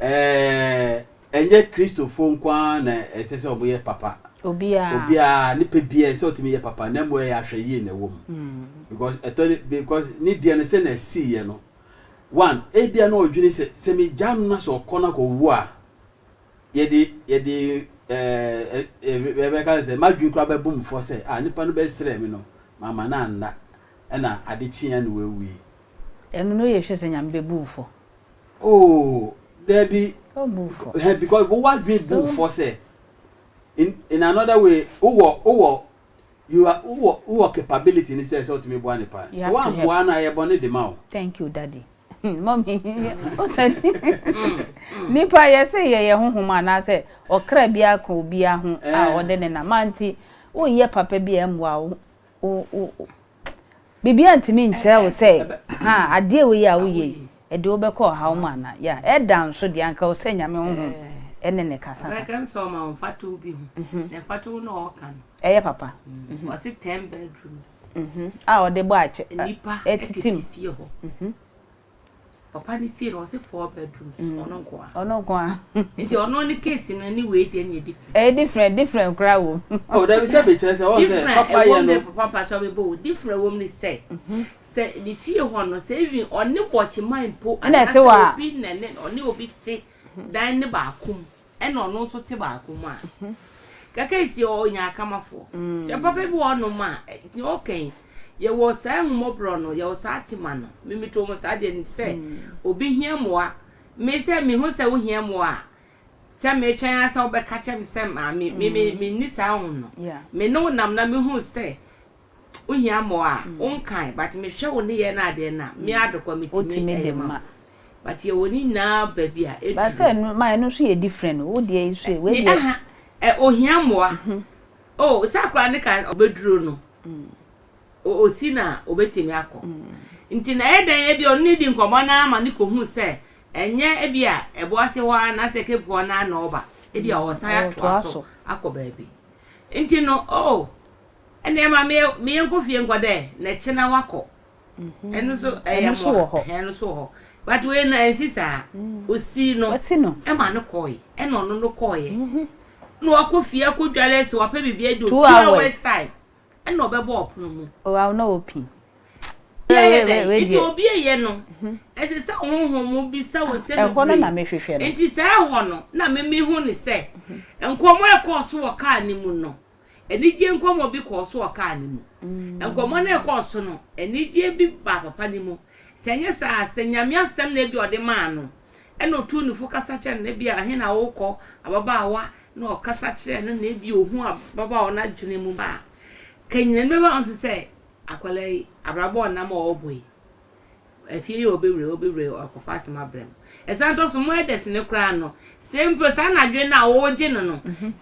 Speaker 4: ɛɛ, ɛnyɛ Kristofo nko ara na ɛsɛ sɛ wɔyɛ papa.
Speaker 1: Obiara.
Speaker 4: Obiara, nipa biara ɛsɛ sɛ ɔtumi yɛ papa, na mmom ɛyɛ ahwɛyie na ɛwɔ mu. Because ɛtɔ because ne deɛ no sɛ na ɛsiiɛ no, one, ebia na ɔdwene sɛ sɛ megya no na sɛ ɔkɔ na kɔwu a, yɛde yɛde ɛɛ yɛbɛka no sɛ m'adwene koraa bɛbu me fɔ sɛ ah nipa no bɛsrɛ me no, mamma no anna, ɛna ade kyeeɛ na wawu yi.
Speaker 1: Ɛno no yɛ hwɛ sɛ Nyame bɛbu wo fɔ.
Speaker 4: Oh dabi.
Speaker 1: Ɔmbu wo fɔ.
Speaker 4: Ɛhɛn because wo w'adwene bu wo fɔ sɛ in in another way wowɔ wowɔ you are wowɔ wowɔ capability ne sɛ sɛ wotumi boa nipa. Sɛ woamboa no a ɛyɛ bɔne de ma wo.
Speaker 1: Thank you daddy. Mummy wo sɛ nipa yɛse yɛyɛ honhom anaasɛ ɔkra biara ka obiara ho a ɔde ne nam a nti wonyɛ papa bi a ɛmmoa wo wo wo Biribiara ntumi nkyerɛ wo sɛ ha adeɛ wei a woyɛ yi ɛde wo bɛkɔ ɔhaw mu anaa. Yeah, ɛda nso deɛ anka wo sɛ Nyame honhom ɛne ne kasa
Speaker 5: ka. Ɔbɛka nso ɔma wo mfatoho bi ho. Na mfatoho no a ɔka no.
Speaker 1: Ɛyɛ papa.
Speaker 5: Ɔse 10 bedrooms.
Speaker 1: A ɔde bɔ akyɛ.
Speaker 5: Nnipa ɛtete fie hɔ. Papa ne fie no ɔse 4 bedrooms ɔno nko a.
Speaker 1: Ɔno nko a.
Speaker 5: Nti ɔno ne case no ne wei deɛ ne yɛ different.
Speaker 1: Ɛyɛ different different koraa wɔ mu.
Speaker 4: Oh dabi sɛ mekyerɛ sɛ wɔn sɛ papa yɛ no.
Speaker 5: Different ɛwɔ mu papa mpakyɛw me bɔ o different ɛwɔ mu ne sɛ sɛ ne fie hɔ no sɛ even ɔne bɔkyeman mpo anaasɛ obi na ne ɔne obi te dan ne baako mu. Ɛna ɔno nso te baako mu a, kɛkɛ si ɔnya akamafoɔ. Hwɛ papa bi wɔ hɔnom a, nea ɔka yi, yɛwɔ saa ahummɔborɔ no, yɛwɔ saa tema no. Me meto ho saa deɛ sɛ obi hia mmoa, me sɛ mehu sɛ wohia mmoa a, sɛ metwɛn ara sɛ wobɛka kyerɛ me sɛ maame, me me menni saa honhom no. Me ne wo nam na mehu sɛ Wohia mmoa a, wonkae but mehwɛ wo nneyɛɛ no adeɛ no a, me adokwa metumi de ma wo. But yɛwɔ ne nyinaa baabi a ɛduru.
Speaker 1: But sɛ ɛno ma ɛno nso yɛ different o, wo deɛ yi nso yɛ, wei deɛ.
Speaker 5: Aha, ɛ ohia mmoa. Oh, sɛ akwadaa no ka ɔbɛduru no, osi na obɛtumi akɔ. Nti na ɛyɛ dɛn ebi ɔno ne di nkɔmmɔ no ara ma no kɔhu sɛ ɛnyɛ ebi a Ɛboase hɔ ara anaasɛ Cape hɔ no ara na ɔba, ebi a ɔresan atoa so akɔ baabi. Nti no, oh, Ɛnneɛ ma me me yɛnkɔ fie nkɔ dɛ na kyena wakɔ. Ɛno nso ɛyɛ
Speaker 1: Ɛno nso wɔ hɔ.
Speaker 5: Ɛno nso wɔ hɔ. But wei no ansi saa. Osii no
Speaker 1: Wasi no.
Speaker 5: ma no kɔe. Ɛna ɔno no kɔeɛ. Na wakɔ fie akɔdware asi wapɛ biribi adi o.
Speaker 1: Two
Speaker 5: 2 hours
Speaker 1: hours.
Speaker 5: time ɛna ɔbɛbɔ ɔpono mu.
Speaker 1: Oh, awo na opi.
Speaker 5: Obi ayɛ dɛn?
Speaker 1: Wei
Speaker 5: Nti
Speaker 1: deɛ.
Speaker 5: obi yɛ no, ɛsɛ sɛ honhom mu bisa wo nsɛm
Speaker 1: Ɛhɔ no
Speaker 5: bebree.
Speaker 1: na mehwehwɛ no.
Speaker 5: Nti saa ɛhɔ no na me mehu ne sɛ nkɔmmɔ a ɛkɔɔ so wɔ kaa no mu no, anigyeɛ nkɔmmɔ bi kɔɔ so wɔ kaa no mu. Nkɔmmɔ no a ɛkɔɔ so no, anigyeɛ bi baa papa no mu. Sɛ ɛnyɛ saa a, sɛ Nyame asɛm na ebia ɔde maa no, ɛna ɔtuu ne fo kasa kyerɛɛ no, na ebia ɛhe na worekɔ, ababaawa, na ɔkasa kyerɛɛ no, na ebia ɔhu ababaawa no adwene mu a, kanyina no bɛba ho so sɛ, akwadaa yi, abrabɔ a ɔnam a ɔrebɔ yi, afie yi a ɔbɛwura yi, ɔbɛwura yi, ɔrekɔfa asɛm abrɛ no. Ɛsan tɔ so, mo elders no koraa no, sɛ mpo saa anadwo no a wɔregye no no,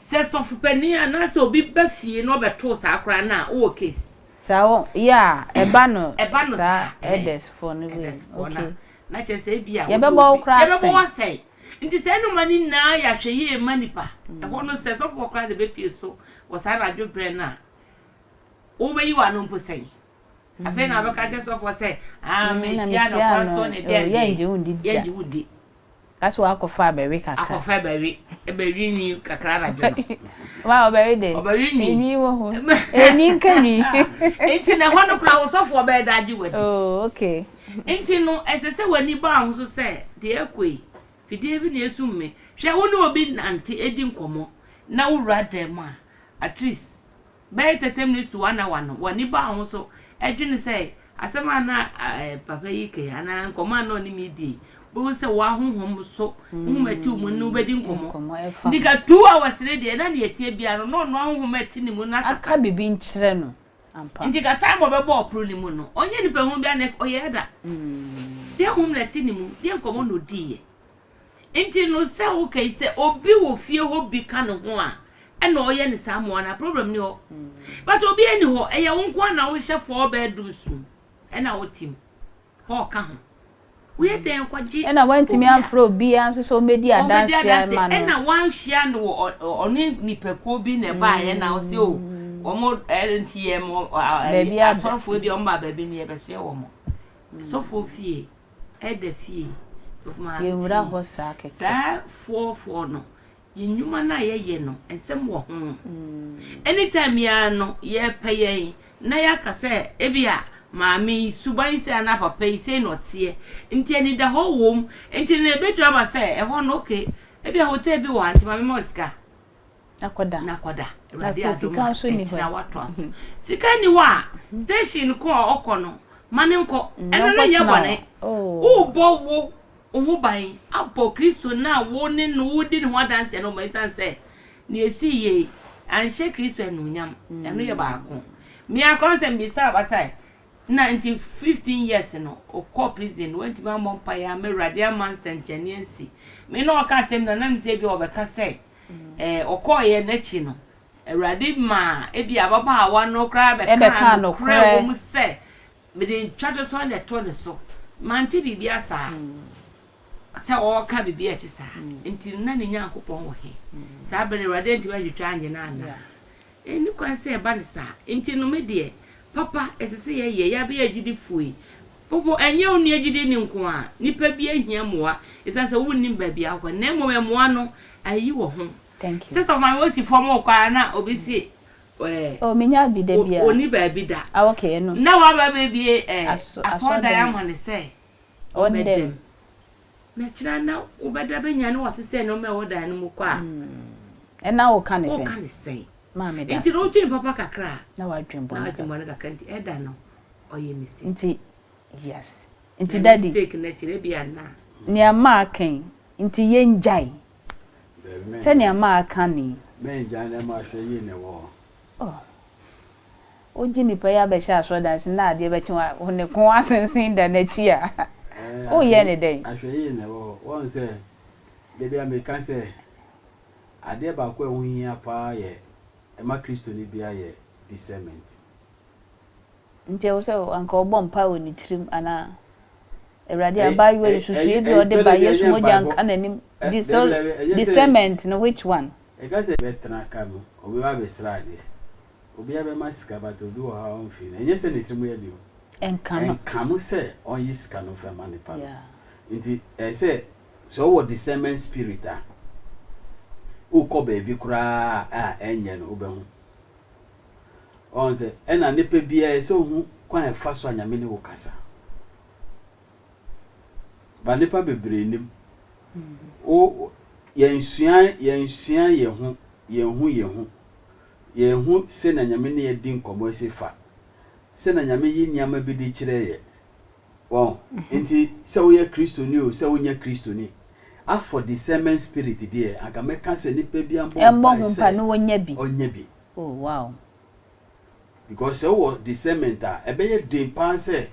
Speaker 5: sɛ sɔfopanin anaasɛ obi ba fie na ɔbɛtoo saa koraa no a, wowɔ case.
Speaker 1: Saa wɔ yɛ a ɛba no
Speaker 5: Ɛba no
Speaker 1: saa
Speaker 5: saa, ɛhɛn,
Speaker 1: elders foɔ no wei
Speaker 5: elders foɔ no
Speaker 1: okay.
Speaker 5: a, na kyerɛ sɛ ebia wode
Speaker 1: Yɛbɛbɔ wo
Speaker 5: obi,
Speaker 1: koraa
Speaker 5: yɛbɛbɔ wo
Speaker 1: asɛn.
Speaker 5: asɛn. Nti saa nnoɔma no nyinaa yɛ ahwɛyie ma nipa. Ɛhɔ no sɛ sɔfoɔ koraa na ɛbɛpue so wɔ saa anadwo berɛ no a, wobɛyi w'ano mpo sɛn? Afei na wobɛka akyerɛ sɔfoɔ sɛ, ah,
Speaker 1: Mm, na
Speaker 5: mehyia no
Speaker 1: mehyia
Speaker 5: kwan
Speaker 1: no,
Speaker 5: so ne
Speaker 1: oh,
Speaker 5: dɛn deɛ,
Speaker 1: yɛngye wo ndi da.
Speaker 5: yɛngye wo ndi.
Speaker 1: Ka sɛ wakɔfa abɛwe kakra.
Speaker 5: Akɔfa abɛwe, ɛbɛwe nwi kakra anadwo no.
Speaker 1: Ma ɔbɛwe dɛ.
Speaker 5: Ɔbɛwe nwi.
Speaker 1: Enwi wɔ ho. Enwi nka nwi.
Speaker 5: Nti na ɛhɔ no koraa wo sɔfoɔ bɛyɛ dɛ agye w'adi.
Speaker 1: Oh, okay.
Speaker 5: Nti no, ɛsɛ sɛ w'ani ba wo ho so sɛ, deɛ ɛrekɔ yi, fidie bi na esum me. Hwɛ, wo ne obi nante di nkɔmmɔ na wowura dan mu a, at least Bɛyɛ 30 minutes to one hour no, w'ani baa ho so dwene sɛ, asɛm a na papa yi reka yi anaa nkɔmmɔ a na ɔne me redi yi, wobɛhu sɛ w'ahonhom so, honhom a ɛte wo mu no ne wo bɛdi nkɔmmɔ. Nti ka 2 hours no deɛ, na deɛ ɛteɛ biara no, na ɔno ahonhom a ɛte ne mu no akasa.
Speaker 1: Aka biribi nkyerɛ no ampa.
Speaker 5: Nti ka time a ɔbɛbɔ ɔpono no mu no, ɔnyɛ nipa hunu biara na ɔyɛ ɛda. Deɛ honhom na ɛte ne mu, deɛ nkɔmmɔ na ɔdiiɛ. Nti no sɛ woka yi sɛ obi wɔ fie hɔ bi ka ne ho a ɛna ɔyɛ ne saa mmoa no a problem ni hɔ but obi ani hɔ ɛyɛ wo nko a na wohyɛ four bedrooms mu ɛna wote mu hɔ ka ho woyɛ dɛn kɔgye
Speaker 1: Ɛna wantumi
Speaker 5: obi a
Speaker 1: amfrɛ obiara nso sɛ ɔmmɛdi
Speaker 5: ɔmmɛdi
Speaker 1: adanseɛ
Speaker 5: adanse
Speaker 1: ama no.
Speaker 5: ɛna wanhyia no wɔ ɔne nipakuo bi na ɛbaeɛ na ɔse o wɔn nti yɛ mo
Speaker 1: Baabi ada.
Speaker 5: asɔrefoɔ bi a wɔn ba baabi no yɛbɛsoɛ wɔn sɔfoɔ fie ɛda fie sɔfo maame
Speaker 1: Yɛnwura
Speaker 5: fie
Speaker 1: hɔ saa kɛkɛ.
Speaker 5: saa foɔfoɔ no yɛn nnwuma no a yɛyɛ no nsɛm wɔ ho anytime biara no yɛpɛ yɛn na yɛaka sɛ ebi a maame yi suban yi sɛ anaa papa yi sei na ɔteɛ nti anidahɔ wɔ mu nti no ebɛtumi aba sɛ ɛhɔ no okay ebi a hotel bi wɔ ha nti maame ma wo sika
Speaker 1: Akɔda.
Speaker 5: na kɔda
Speaker 1: Na
Speaker 5: awurade
Speaker 1: sɛ
Speaker 5: adom
Speaker 1: sika
Speaker 5: a
Speaker 1: nso nni hɔ.
Speaker 5: ɛkyina watoa so sika ni hɔ a station ko a ɔkɔ no ma ne nkɔ ɛno no nyɛ
Speaker 1: ɔnkɔtena
Speaker 5: bɔne
Speaker 1: hɔ. Oh.
Speaker 5: wobɔ wo wo ho ban abɔ kristo no a wo ne no wodi ne ho adanseɛ no ma ɛsiane sɛ nea ɛsii yei anhyɛ kristo anuonyam ɛno yɛ baako mmea koraa sɛ mbisa aba sɛ na nti 15 years no ɔkɔ prison no wantumi ammɔ mpaeɛ ama awurade ama nsɛnkyerɛnne ansi me na ɔka asɛm na nam sɛ bi a ɔbɛka sɛ ɛɛ ɔkɔɔyɛ n'akyi no awurade maa ebi ababaawa no koraa
Speaker 1: Ɛbɛkaa
Speaker 5: bɛkaa nokorɛ
Speaker 1: nokorɛ.
Speaker 5: wɔ mu sɛ mede ntwa so na ɛtɔ ne so mante biribi asaa sɛ ɔreka biribi a ɛte saa nti na ne nyankopɔn wɔ he saa bere no awurade antumi antwitwa anyɛ no anaa ɛni kwan sɛ ɛba ne saa nti no me deɛ papa ɛsɛ sɛ yɛyɛ yɛabɛyɛ agyidifoɔ yi popo ɛnyɛ wo nua gyidi ne nko a nipa bi ahia mmoa ɛsiane sɛ wonnim baabi akɔ na mmom mmoa no ayi wɔ ho
Speaker 1: Thank you.
Speaker 5: sɛ sɛ ɔmaame wɔsi fam wɔ kɔ a na obi si ɛɛ
Speaker 1: Oh, menya bi da bia.
Speaker 5: oni baabi da
Speaker 1: Ah, okay, ɛno.
Speaker 5: na waba bebie ɛɛ
Speaker 1: Asɔredan.
Speaker 5: asɔredan ama ne sɛ
Speaker 1: Ɔndɛm.
Speaker 5: ɔmmɛdɛm na kyerɛ na wobɛda bɛnya ne wɔsesɛ nneɛma a ɛwɔ dan no mu kɔ a
Speaker 1: Ɛna woka ne
Speaker 5: woka
Speaker 1: sɛn?
Speaker 5: ne sɛn
Speaker 1: Maame da
Speaker 5: nti no
Speaker 1: ase.
Speaker 5: wotwe papa kakra a
Speaker 1: Na wadwen
Speaker 5: na
Speaker 1: bɔne
Speaker 5: wadwen
Speaker 1: kakra.
Speaker 5: bɔne kakra nti ɛda no ɔyɛ mistake
Speaker 1: Nti, yes. Nti
Speaker 5: Na
Speaker 1: daddy,
Speaker 5: mistake no kyerɛ bi ana
Speaker 1: nea maa aka yi, nti yɛngyae.
Speaker 4: Baabi
Speaker 1: Sɛnea maa aka ni.
Speaker 4: mɛngya na ma ahwɛ yie na ɛwɔ hɔ.
Speaker 1: Oh. Wogye nipa yi abɛhyɛ asɔredan so na adeɛ bɛkye wa wo ne ko asensen da n'akyi a.
Speaker 4: Ɛɛ,
Speaker 1: Woyɛ ne dɛn?
Speaker 4: ahwɛ yie na ɛwɔ hɔ wɔn sɛ debi a meka sɛ adeɛ baako a ɛho hia paa yɛ ɛma kristoni bia yɛ discernment.
Speaker 1: Nti ɛwɔ sɛ anka ɔbɔ mpa wɔ ne tirim anaa Awurade
Speaker 4: Ɛy-
Speaker 1: abaayewa yi
Speaker 4: ɛy-
Speaker 1: susuie
Speaker 4: ɛy-
Speaker 1: bi a ɔde
Speaker 4: ɛy-
Speaker 1: ba
Speaker 4: tɔ da bi
Speaker 1: Yesu
Speaker 4: ɛnyɛ
Speaker 1: mogya
Speaker 4: mpaebɔ.
Speaker 1: nka n'anim.
Speaker 4: Dabi, ɛnyɛ sɛ-
Speaker 1: Discernment no which one?
Speaker 4: Ɛka sɛ bɛtena ka mu obi ba bɛsra adeɛ obi abɛma sika but obi wɔ ha a ɔmfii no ɛnyɛ sɛ ne tirim yɛ de o
Speaker 1: Ɛnka no.
Speaker 4: ɛnka no sɛ ɔnyi sika no fɛ ma nipa no. Nti ɛyɛ sɛ sɛ wowɔ discernment spirit a, wokɔ baabi koraa a ɛnyɛ no wobɛhu. Ɔhu sɛ ɛna nipa biara ɛsɛ ohu kwan a ɛfa so a Nyame ne wo kasa. Ba nipa bebree nim. Wo yɛnsua yɛnsua yɛn ho yɛn hu yɛn ho. Yɛn hu sɛnea Nyame ne yɛ di nkɔmmɔ si fa. Sɛnea Nyame yi nneɛma bi de kyerɛ yɛ. Wɔn nti sɛ woyɛ Kristoni o sɛ wonyɛ Kristoni as for discernment spirit deɛ anka mɛka sɛ nipa bi ambɔ
Speaker 1: Ɛmmɔ
Speaker 4: mpae
Speaker 1: ho
Speaker 4: sɛ
Speaker 1: mpa na wɔnya bi.
Speaker 4: ɔnya bi.
Speaker 1: Oh wow.
Speaker 4: Because sɛ wowɔ discernment a ɛbɛyɛ den paa sɛ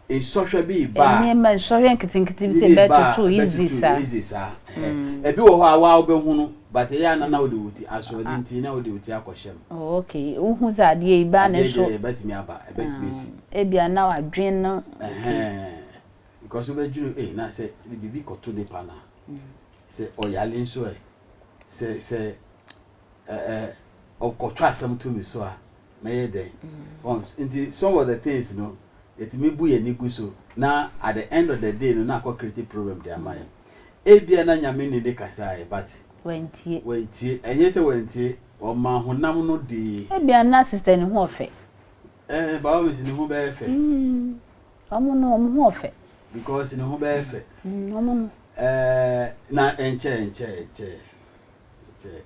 Speaker 4: nsɔhwɛ bi reba a.
Speaker 1: Nneɛma nsɔhwɛ nketenkete bi sɛ
Speaker 4: Bi ba a
Speaker 1: ɛbɛtoto easy
Speaker 4: ɛbɛtoto
Speaker 1: saa.
Speaker 4: easy saa. Ɛhɛ. Ebi wɔ hɔ a waa wobɛhunu but ɛyɛ a na na wode wo ti asoɔden nti na wode wo ti akɔhyɛ mu.
Speaker 1: Oh okay, wohu sɛ adeɛ yi ba ne
Speaker 4: Adeɛ
Speaker 1: so.
Speaker 4: deɛ ɛbɛtumi aba, ɛbɛtumi asi.
Speaker 1: Ebia na wadwene no.
Speaker 4: Ɛhɛn. Because wobɛdwene ei na sɛ biribi kɔto nipa no a, sɛ ɔyare nso ɛ, sɛ sɛ ɛ ɛ ɔkɔtɔ asɛm to me so a, mɛyɛ dɛn? Wɔn nti some of the things no yɛtumi bu yɛn ani gu so na at the end of the day no na akɔ create problem de ama yɛn. Ebia na Nyame ne ne kasaeɛ but
Speaker 1: Wantie.
Speaker 4: wantie. Ɛnyɛ sɛ wantie, ɔmaa honam no dii.
Speaker 1: Ebia na sister ne ho ɔfɛ.
Speaker 4: Eh, by all means ne ho bɛyɛ fɛ.
Speaker 1: Ɔmo no ɔmo ho ɔfɛ.
Speaker 4: Because ne ho bɛyɛ fɛ.
Speaker 1: Ɔmo no.
Speaker 4: Eh, na ɛnkyɛ ɛnkyɛ ɛnkyɛ ɛnkyɛ.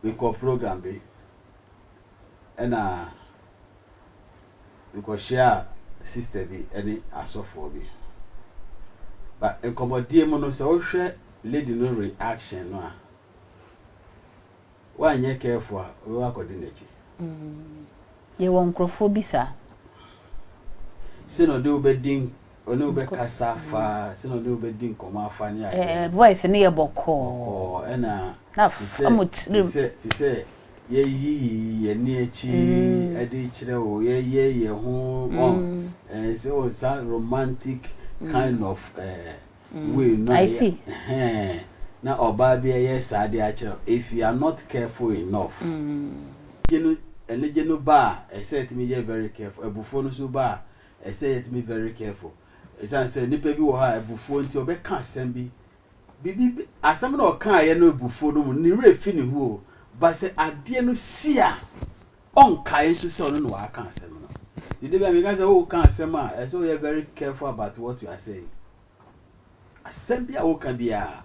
Speaker 4: Mekɔ program bi ɛna mekɔhyia sister bi ɛne asɔfoɔ bi. But nkɔmmɔdie mu no sɛ wohwɛ lady no reaction no a, woanyɛ careful a wobɛkɔ akɔdi n'akyi.
Speaker 1: Yɛwɔ nkurɔfoɔ bi saa.
Speaker 4: Sɛ na ɔde wo bɛdi ɔne wo bɛkasa afa, sɛ na ɔde wo bɛdi nkɔmmɔ afa ne adeɛ.
Speaker 1: Voice no yɛ bɔkɔɔ.
Speaker 4: Bɔkɔɔ ɛna
Speaker 1: Na
Speaker 4: te
Speaker 1: fa mo
Speaker 4: sɛ te
Speaker 1: tirim.
Speaker 4: sɛ te sɛ yɛyiyi yɛn ani akyi ɛde kyerɛ wo yɛyɛ yɛn ho wɔn sɛ wɔn saa romantic kind of way no a
Speaker 1: I
Speaker 4: yɛ
Speaker 1: see.
Speaker 4: ɛhɛn na ɔbaa bi ɛyɛ saa de akyerɛ wo if you are not careful enough. Anigye no anigye no ba a ɛsɛ yɛtumi yɛ very careful abufuo no nso ba a ɛsɛ yɛtumi very careful ɛsiane sɛ nipa bi wɔ hɔ a abufuo nti ɔbɛka asɛm bi biribi asɛm na ɔkaeɛ no abufuo no mu ne werɛ fi ne ho o ba sɛ adeɛ no si a ɔnkae nso sɛ ɔno na waka asɛm no nti de bi a meka sɛ woka asɛm a ɛsɛ woyɛ very careful about what you are saying asɛm bi a woka biara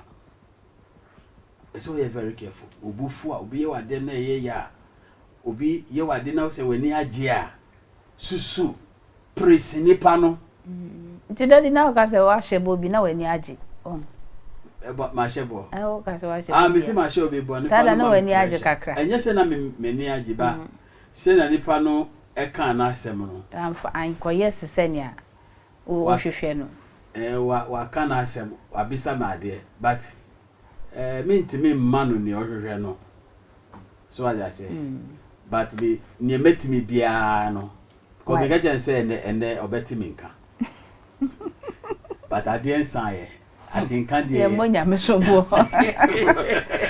Speaker 4: ɛsɛ woyɛ very careful obi fu a obi yɛ wade na ɛyɛ yɛ a obi yɛ wade na sɛ w'ani agye a susu praise nipa no.
Speaker 1: Nti daddy na woka sɛ woahyɛ bɔ bi na w'ani agye. Oh.
Speaker 4: Ɛbɔ mahyɛ bɔ.
Speaker 1: Ɛ woka sɛ woahyɛ bɔ.
Speaker 4: Ah mesi mahyɛ obi bɔ nipa
Speaker 1: Saa da
Speaker 4: no
Speaker 1: na
Speaker 4: ma me
Speaker 1: w'ani agye
Speaker 4: pressure.
Speaker 1: kakra.
Speaker 4: Ɛnyɛ sɛ na me m'ani agye ba sɛ na nipa no ɛka n'asɛm no.
Speaker 1: Amfa ankɔyɛ se sɛnea wohwehwɛ no.
Speaker 4: Ɛɛ wa waka n'asɛm wabisa me adeɛ but ɛɛ mentumi mma no nea ɔhwehwɛ no so wate aseɛ but me nea mɛtumi biara no kɔ meka kyerɛ no sɛ ɛnɛ ɛnɛ ɔbɛte me nka but adeɛ nsa yɛ atenka deɛ
Speaker 1: Yɛmmɔ nyame so boɔ.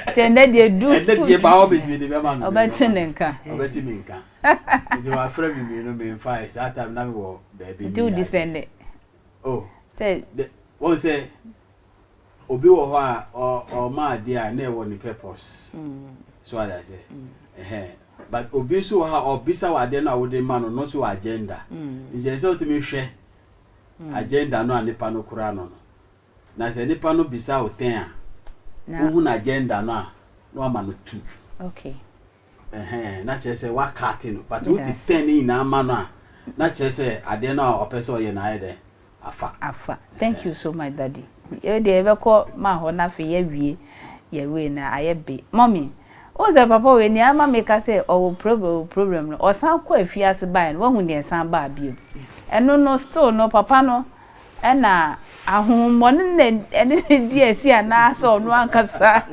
Speaker 1: Nti ɛnɛ deɛ du.
Speaker 4: Ɛnɛ deɛ ba hɔ bɛsi de bɛma no.
Speaker 1: Ɔbɛte ne nka.
Speaker 4: Ɔbɛte me nka. Nti wafrɛ me mmienu memfa saa time na mewɔ baabi.
Speaker 1: Nti wodi sɛ nnɛ.
Speaker 4: Oh.
Speaker 1: Sɛ.
Speaker 4: Wɔn sɛ obi wɔ hɔ a ɔma adeɛ a na ɛwɔ ne purpose. So ade ase. Ɛhɛn. But obi nso wɔ hɔ a ɔbisa wɔ adeɛ no a wode ma no no nso wɔ agenda. Nti ɛsɛ wotumi hwɛ agenda no a nipa no kura no no. Na sɛ nipa no bisa wo tɛn a, wohu na agenda no a na wama no tu.
Speaker 1: Okay.
Speaker 4: Ɛhɛn na kyerɛ sɛ wakate no but wote tɛn ne nyinaa ma no a na kyerɛ sɛ adeɛ no a ɔpɛ sɛ ɔyɛ no ayɛ dɛ afa.
Speaker 1: Afa. Thank you so much daddy. Yɛ deɛ yɛbɛkɔ ma hɔ na afei yɛawie yɛwei na ayɛ be. Mommy, wohu sɛ papa wei nea ama meka sɛ ɔwɔ problem ɔwɔ problem no ɔsan kɔ afiase baeɛ no wahu deɛ ɛsan baa bio. Ɛno no still no papa no ɛna ahohommɔne na ɛne ne di asi anaasɛ ɔno ankasa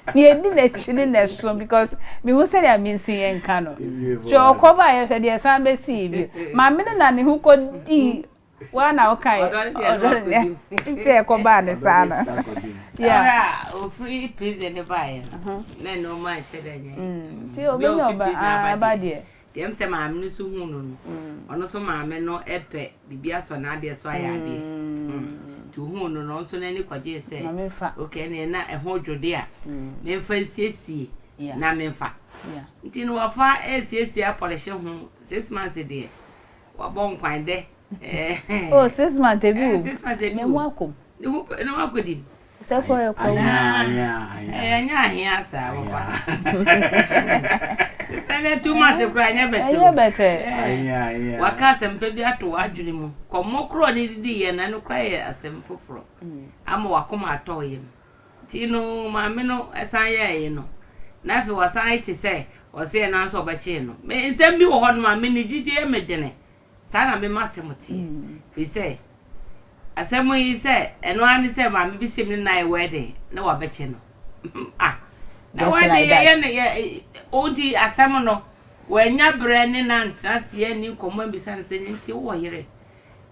Speaker 1: deɛ ɛdi n'akyi ne na ɛso because mehu sɛdeɛ mensi yɛn nka no. Kyɛ ɔkɔ baeɛ hwɛ deɛ ɛsan bɛsii bio. Maame no na ne ho kɔdii wa na wokae ɔdɔ ne nti ɛkɔbaa ne saa no.
Speaker 5: Yeah. Ofiri prison ne baeɛ no na nneɛma nhyɛ da nyɛ.
Speaker 1: Nti obɛnya ɔba aba deɛ.
Speaker 5: Deɛ ɛm sɛ maame no nso huu no no, ɔno nso maame no pɛ biribi asɔ n'adeɛ so ayɛ adeɛ. Nti ohuu no no, ɔno nso n'ani kɔgyee sɛ, okay, ɛneɛ na ɛho dwo de a, memfa nsiesie na memfa. Nti no wafa resiesie apɔlehye ho, 6 months deɛ, wabɔ nkwan dɛ.
Speaker 1: Oh, 6 months ebi wɔ mu.
Speaker 5: 6 months ebi
Speaker 1: wɔ
Speaker 5: mu.
Speaker 1: Memu akɔ mu.
Speaker 5: Ne ho ne ho akɔdi mu.
Speaker 1: Sɛ kɔ yɛ kɔ.
Speaker 5: Ɛnyɛ ahea saa papa. Sɛ 2 months koraa nyɛ bɛtɛ.
Speaker 1: Ɛnyɛ bɛtɛ.
Speaker 5: Waka asɛmpa bi ato w'adwene mu. Kɔmmɔ korɔ ne didi yɛ na no koraa yɛ asɛm foforɔ. Ama wakoma atɔ yam. Nti no maame no ɛsan yɛɛye no. Na afei wasan te sɛ ɔsɛ ɛno nso ɔbɛkyee no. Me nsɛm bi wɔ hɔ no maame ne gyigye yɛ me dene. Saa na mema asɛm teɛ. Firi sɛ asɛm yi sɛ ɛno ara ne sɛ maame bi sɛm ne nan yɛ wedding na wabɛkyɛ no. Ah, na wedding yɛ yɛ ne yɛ ɔnti asɛm no wanya berɛ ne na ntena aseɛ ni nkɔmmɔ mbisa no sɛ ne nti wowɔ yere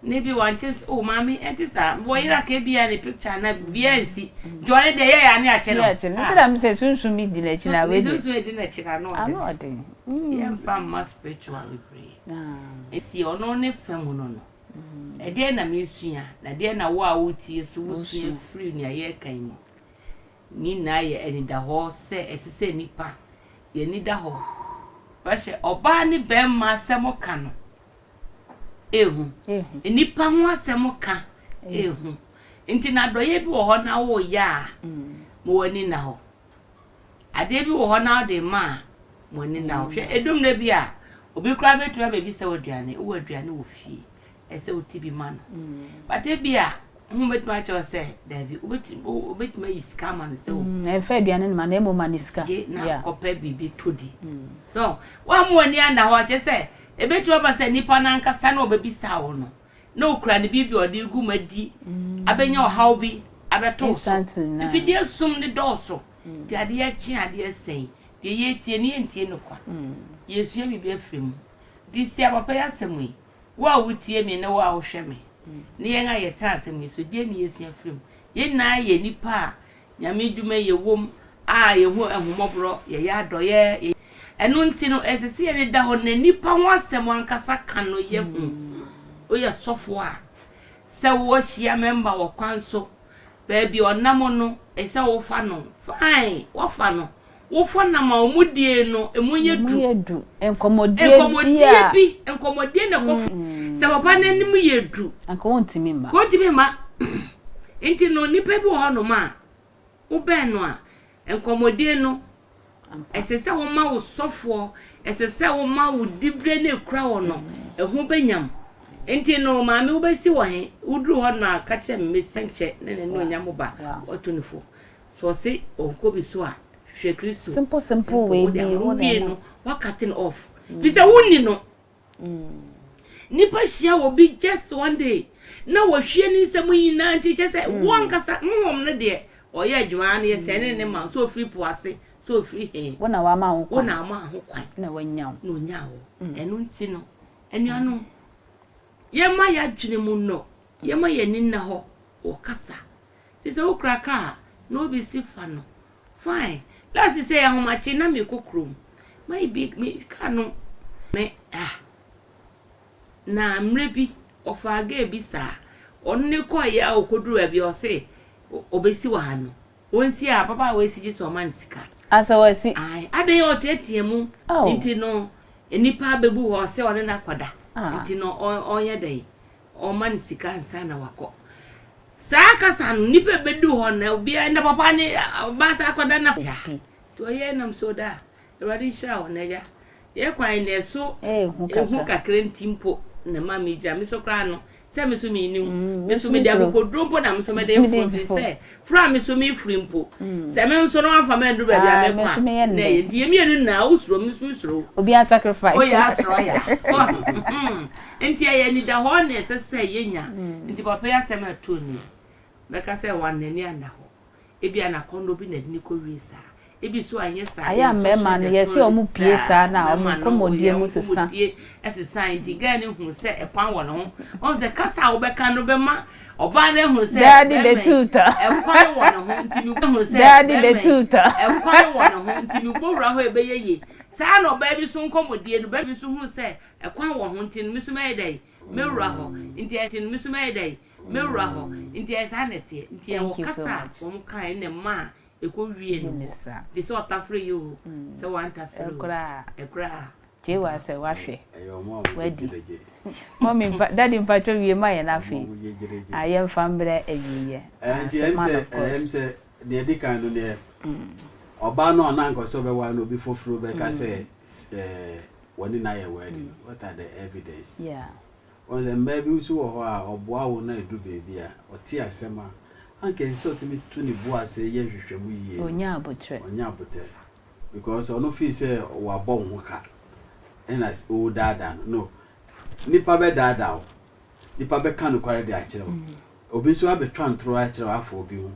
Speaker 5: ne bi wankyɛ sɛ oh maame ɛnte saa wɔ yere aka bi a ne picture na biribiara nsi nti ɔne deɛ yɛyɛ ane akyɛ no.
Speaker 1: Nti na mi sɛ sunsun bi di n'akyi na wei de.
Speaker 5: Sunsun di n'akyi na ano
Speaker 1: ɔden.
Speaker 5: Yɛmfa mma spiritual bebree. Esi ɔno ne fam no, ɛdeɛ na mesua na deɛ na wo a wotie so wosua firi nea yɛreka yi mu ne nyinaa yɛ anidahɔ sɛ ɛsɛ sɛ nipa yɛni da hɔ bɛhyɛ ɔbaa ne bɛrima asɛm ka no ehu, nipa ho asɛm ka ehu. Nti na adɔyɛ bi wɔ hɔ na woyɛ a, ma w'ani na hɔ. Adeɛ bi wɔ hɔ na wode ma a, ma w'ani na hɔ. Hwɛ, edum na bi a obi koraa bɛtumi abɛbisa wɔ aduane, wowɔ aduane wɔ fie, ɛsɛ wote bi ma no. But ebi a ho bɛtumi akyerɛ sɛ daabi, wobɛtumi ayi sika ama no sɛ o.
Speaker 1: Ɛmfa aduane no ma na mmom ma ne sika.
Speaker 5: Gye na kɔpɛ biribi tɔ di. So woamma w'ani anna hɔ akyerɛ sɛ ebɛtumi aba sɛ nipa no ankasa na ɔbɛbisa wo no na okura ne biribi a ɔde gu mu adi abɛnya ɔhaw bi abɛto so. Mfidie sum ne dɔɔso nti adeɛ kye adeɛ sɛn deɛ yɛtie ne yɛntie no kwa. Yɛsua biribi afiri mu. De si abapa yi asɛm yi, wo a wotie me ne wo a wohwɛ me ne yɛn a yɛtena asɛm yi so, deɛ ne yɛsua firi mu? Yɛn nyinaa yɛ nipa a Nyame dwuma yɛ wom a yɛhu ahummɔborɔ, yɛyɛ adɔyɛ. Ɛno nti no, ɛsɛ sɛ yɛne da hɔ na nipa ho asɛm ankasa ka no yɛ hu. Woyɛ sɔfo a, sɛ woahyia mɛmba wɔ kwan so, baabi ɔnam no, ɛsɛ sɛ wofa no. Fine, woafa no. Wofa nam a ɔmo die no, emu nyɛ du.
Speaker 1: Nkɔmmɔdie
Speaker 5: bi, nkɔmmɔdie na kɔfo. Sɛ papa n'anim yɛ du.
Speaker 1: Anka wɔntumi mma.
Speaker 5: Wɔntumi mma. Nti no, nipa bi wɔ hɔnom a, wobɛn no a, nkɔmmɔdie no, ɛsɛ sɛ woma wo sɔfoɔ, ɛsɛ sɛ woma wo dibire no ekura wɔ no, ɛho bɛnyam. Nti no, maame wobɛsi wɔ he, woduru hɔ no a, ka kyerɛ me mesi nkyɛ na n'ani onyam ba, wɔto ne fo. So ɔse ɔnkɔ bi so a, hwehwɛ Kristo.
Speaker 1: Simple simple wei bi.
Speaker 5: Wowie no, wacut no off. Fi sɛ wonni no. Nipa hyia wɔ bi just one day na wɔhwie ne nsɛm nyinaa nti kyɛ sɛ wɔn ankasa honhom no deɛ ɔyɛ adwuma no yɛ sɛ ne ne ma so ofiri po ase so ofiri he.
Speaker 1: Wo na wama ho
Speaker 5: kwan. Wo na ama ho kwan.
Speaker 1: Na wanya wo.
Speaker 5: Na onya wo. Ɛno nti no, anuanom, yɛma yɛadwene mu nnɔ, yɛma yɛn ani nna hɔ wɔ kasa. Te sɛ wokura kaa na obi si fa no, fine. Last sɛ ahomakye na mekɔ kurom. Ma bi me kaa no me ah na mmerɛ bi ɔfaa girl bi saa, ɔno ne kɔeɛ a ɔkɔduru baabi a ɔse ɔbɛsi wɔ ha no, ɔnsi a ababaawa yi si gye sɛ ɔma no sika.
Speaker 1: Asɛ wasi.
Speaker 5: Ae, adɛn a ɔteatea mu nti no nnipa abɛbu hɔ sɛ ɔne no akɔda nti no ɔnyɛ dɛn ɔma no sika ansa na wakɔ. Saa kasa no nnipa bɛdu hɔ na obiara na papa ne ɔbaa sa akɔda na nti ɔyɛ nam so da Awurade nhyira wo na agya yɛ kwan na ɛso ehu kakra nti mpo na ma me gyina me so koraa no sɛ me so me ni me so me de akokoduro mpo na me so me de foro fi sɛ foro a me so me firi mpo sɛ me nso no wafa me nduru baabi a me kɔ a na ɛyɛ nti yɛ mmienu nyinaa wosuro me nso me suro.
Speaker 1: Obi a sacrifice.
Speaker 5: Oyɛ asoro ya so nti ɛyɛ anidahɔ na ɛsɛ sɛ yɛnya nti papa yi asɛm a ɛtoo ni bɛka sɛ wɔn anani ana hɔ ebi anakɔndɔ bi na ɛde ne kɔ wie saa ebi so anyɛ saa.
Speaker 1: Ayɛ a mmarima no yɛsɛ ɔmo pie saa na ɔmo nkɔmmɔdie mu sesa.
Speaker 5: Nkɔmmɔdie sesa nti girl no hu sɛ ɛkwan wɔ ne ho ɔn sɛ kasa a wobɛka no bɛma ɔbaa no hu sɛ
Speaker 1: Daddy the tutor.
Speaker 5: Ɛkwan wɔ ne ho nti mi hu sɛ
Speaker 1: Daddy the tutor.
Speaker 5: Ɛkwan wɔ ne ho nti mi bɔ wura hɔ ɛbɛyɛ yie. Saa na ɔbaa bi so nkɔmmɔdie no, barima bi nso hunu sɛ ɛkwan wɔ ho nti no, me nso mɛyɛ dɛn? Mɛwura hɔ. Nti ɛnti no, me nso mɛyɛ dɛn? Mɛwura hɔ. Nti ɛyɛ saa na ɛteɛ. Nti
Speaker 1: Thank
Speaker 5: ɛwɔ
Speaker 1: you so
Speaker 5: kasa a
Speaker 1: much.
Speaker 5: wɔn kaeɛ na ɛmaa ɛkɔwiee no
Speaker 1: Yɛ ne
Speaker 5: hɔ.
Speaker 1: saa.
Speaker 5: Nti sɛ ɔtafere yi oo, sɛ wantafere oo,
Speaker 1: Ɛkoraa.
Speaker 5: ɛkoraa.
Speaker 1: Gyewa sɛ wahwɛ.
Speaker 4: Ɛyɛ wɔn a wɔgye
Speaker 1: Wadi.
Speaker 4: gyerɛgye.
Speaker 1: Mummy mpa daddy mpatwɔ wie ma yɛn
Speaker 4: Wɔn a
Speaker 1: afei.
Speaker 4: wɔgye gyerɛgye.
Speaker 1: Ah yɛmfa mbrɛ awieɛ.
Speaker 4: Ɛɛ
Speaker 1: Ah
Speaker 4: nti
Speaker 1: sɛ
Speaker 4: ɛm
Speaker 1: man
Speaker 4: sɛ
Speaker 1: of God.
Speaker 4: ɛm sɛ deɛ ɛdi kan no deɛ ɔbaa no a na anka ɔsɛ ɔbɛware no obi foforɔ bɛka sɛ ɛɛ wɔne no ayɛ wedding what are the evidence?
Speaker 1: Yeah.
Speaker 4: Wɔn sɛ mmaa bi nso wɔ hɔ a ɔboa wo na edu baabi a ɔte asɛm a anka ɛsɛ sɛ ɔtumi tu ne bo ase yɛ nhwehwɛmu yie no.
Speaker 1: Ɔnya abotrɛ.
Speaker 4: Ɔnya abotrɛ because ɔno fii sɛ wabɔ wo ho ka ɛna ɔredaadaa no no nipa bɛdaadaa wo nipa bɛka nokware de akyerɛ wo obi nso abɛtwa ntorɔ akyerɛ wo afa obi ho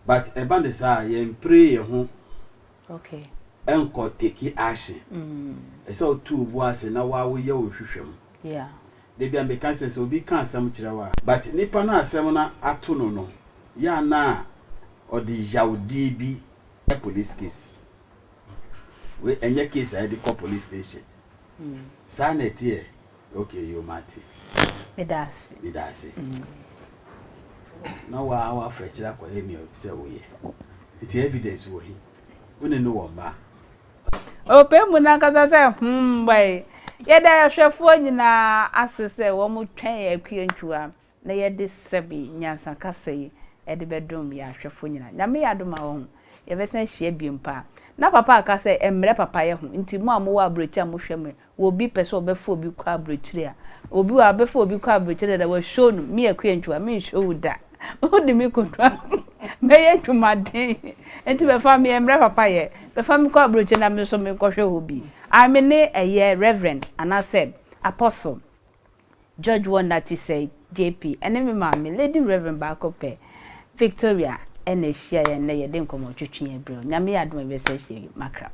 Speaker 4: but ɛba ne saa yɛmpere yɛn ho ɛnkɔ take action ɛsɛ ɔtu wo bo ase na waa woyɛ wo nhwehwɛmu debi a meka sɛ sɛ obi ka asɛm kyerɛ wo a but nipa no asɛm no ato no no yɛ ana a ɔde yawdie bi police case wei ɛnyɛ case a yɛde kɔ police station saa na ɛteɛ okay yo mate.
Speaker 1: Meda ase.
Speaker 4: Meda ase na waa wafa akyire akɔyɛ nea sɛ woyɛ nti evidence wɔ hi wo ne no wɔ mmaa.
Speaker 1: Ɔpɛ mu nankasa sɛ bɛyi yɛda ahwɛfoɔ nyinaa ase sɛ wɔn twɛn Akua Ntwiwa na yɛde sɛbi nyansa kasa yi ɛde bɛdom yɛ ahwɛfoɔ nyinaa. Nyame yɛ adom a wɔn yɛbɛsan ahyia bio pa na papa aka sɛ mmerɛ papa yɛ ho nti mo a mowɔ aburokyi a mohwɛ mo wɔ obi pɛ sɛ ɔbɛfa obi kɔ aburokyire a obi wɔ abɛfa obi kɔ aburokyire dada wɔahyɛ no me Akua Ntwiwa me nhyɛ wo da wode me kotoa mɛyɛ dwumaden nti bɛfa me mmerɛ papa yɛ bɛfa me kɔ aburokyire na me nso menkɔhwɛ hɔ bi ame ne ɛyɛ Reverend anaasɛ Apostle George Wonder te sɛ JP ɛne me maame Lady Reverend baako pɛ Victoria ɛna ahyia yɛn na yɛde nkɔmmɔ twetwe yɛn brɛ Nyame yɛ adom a yɛbɛsɛ ahyia yi makra.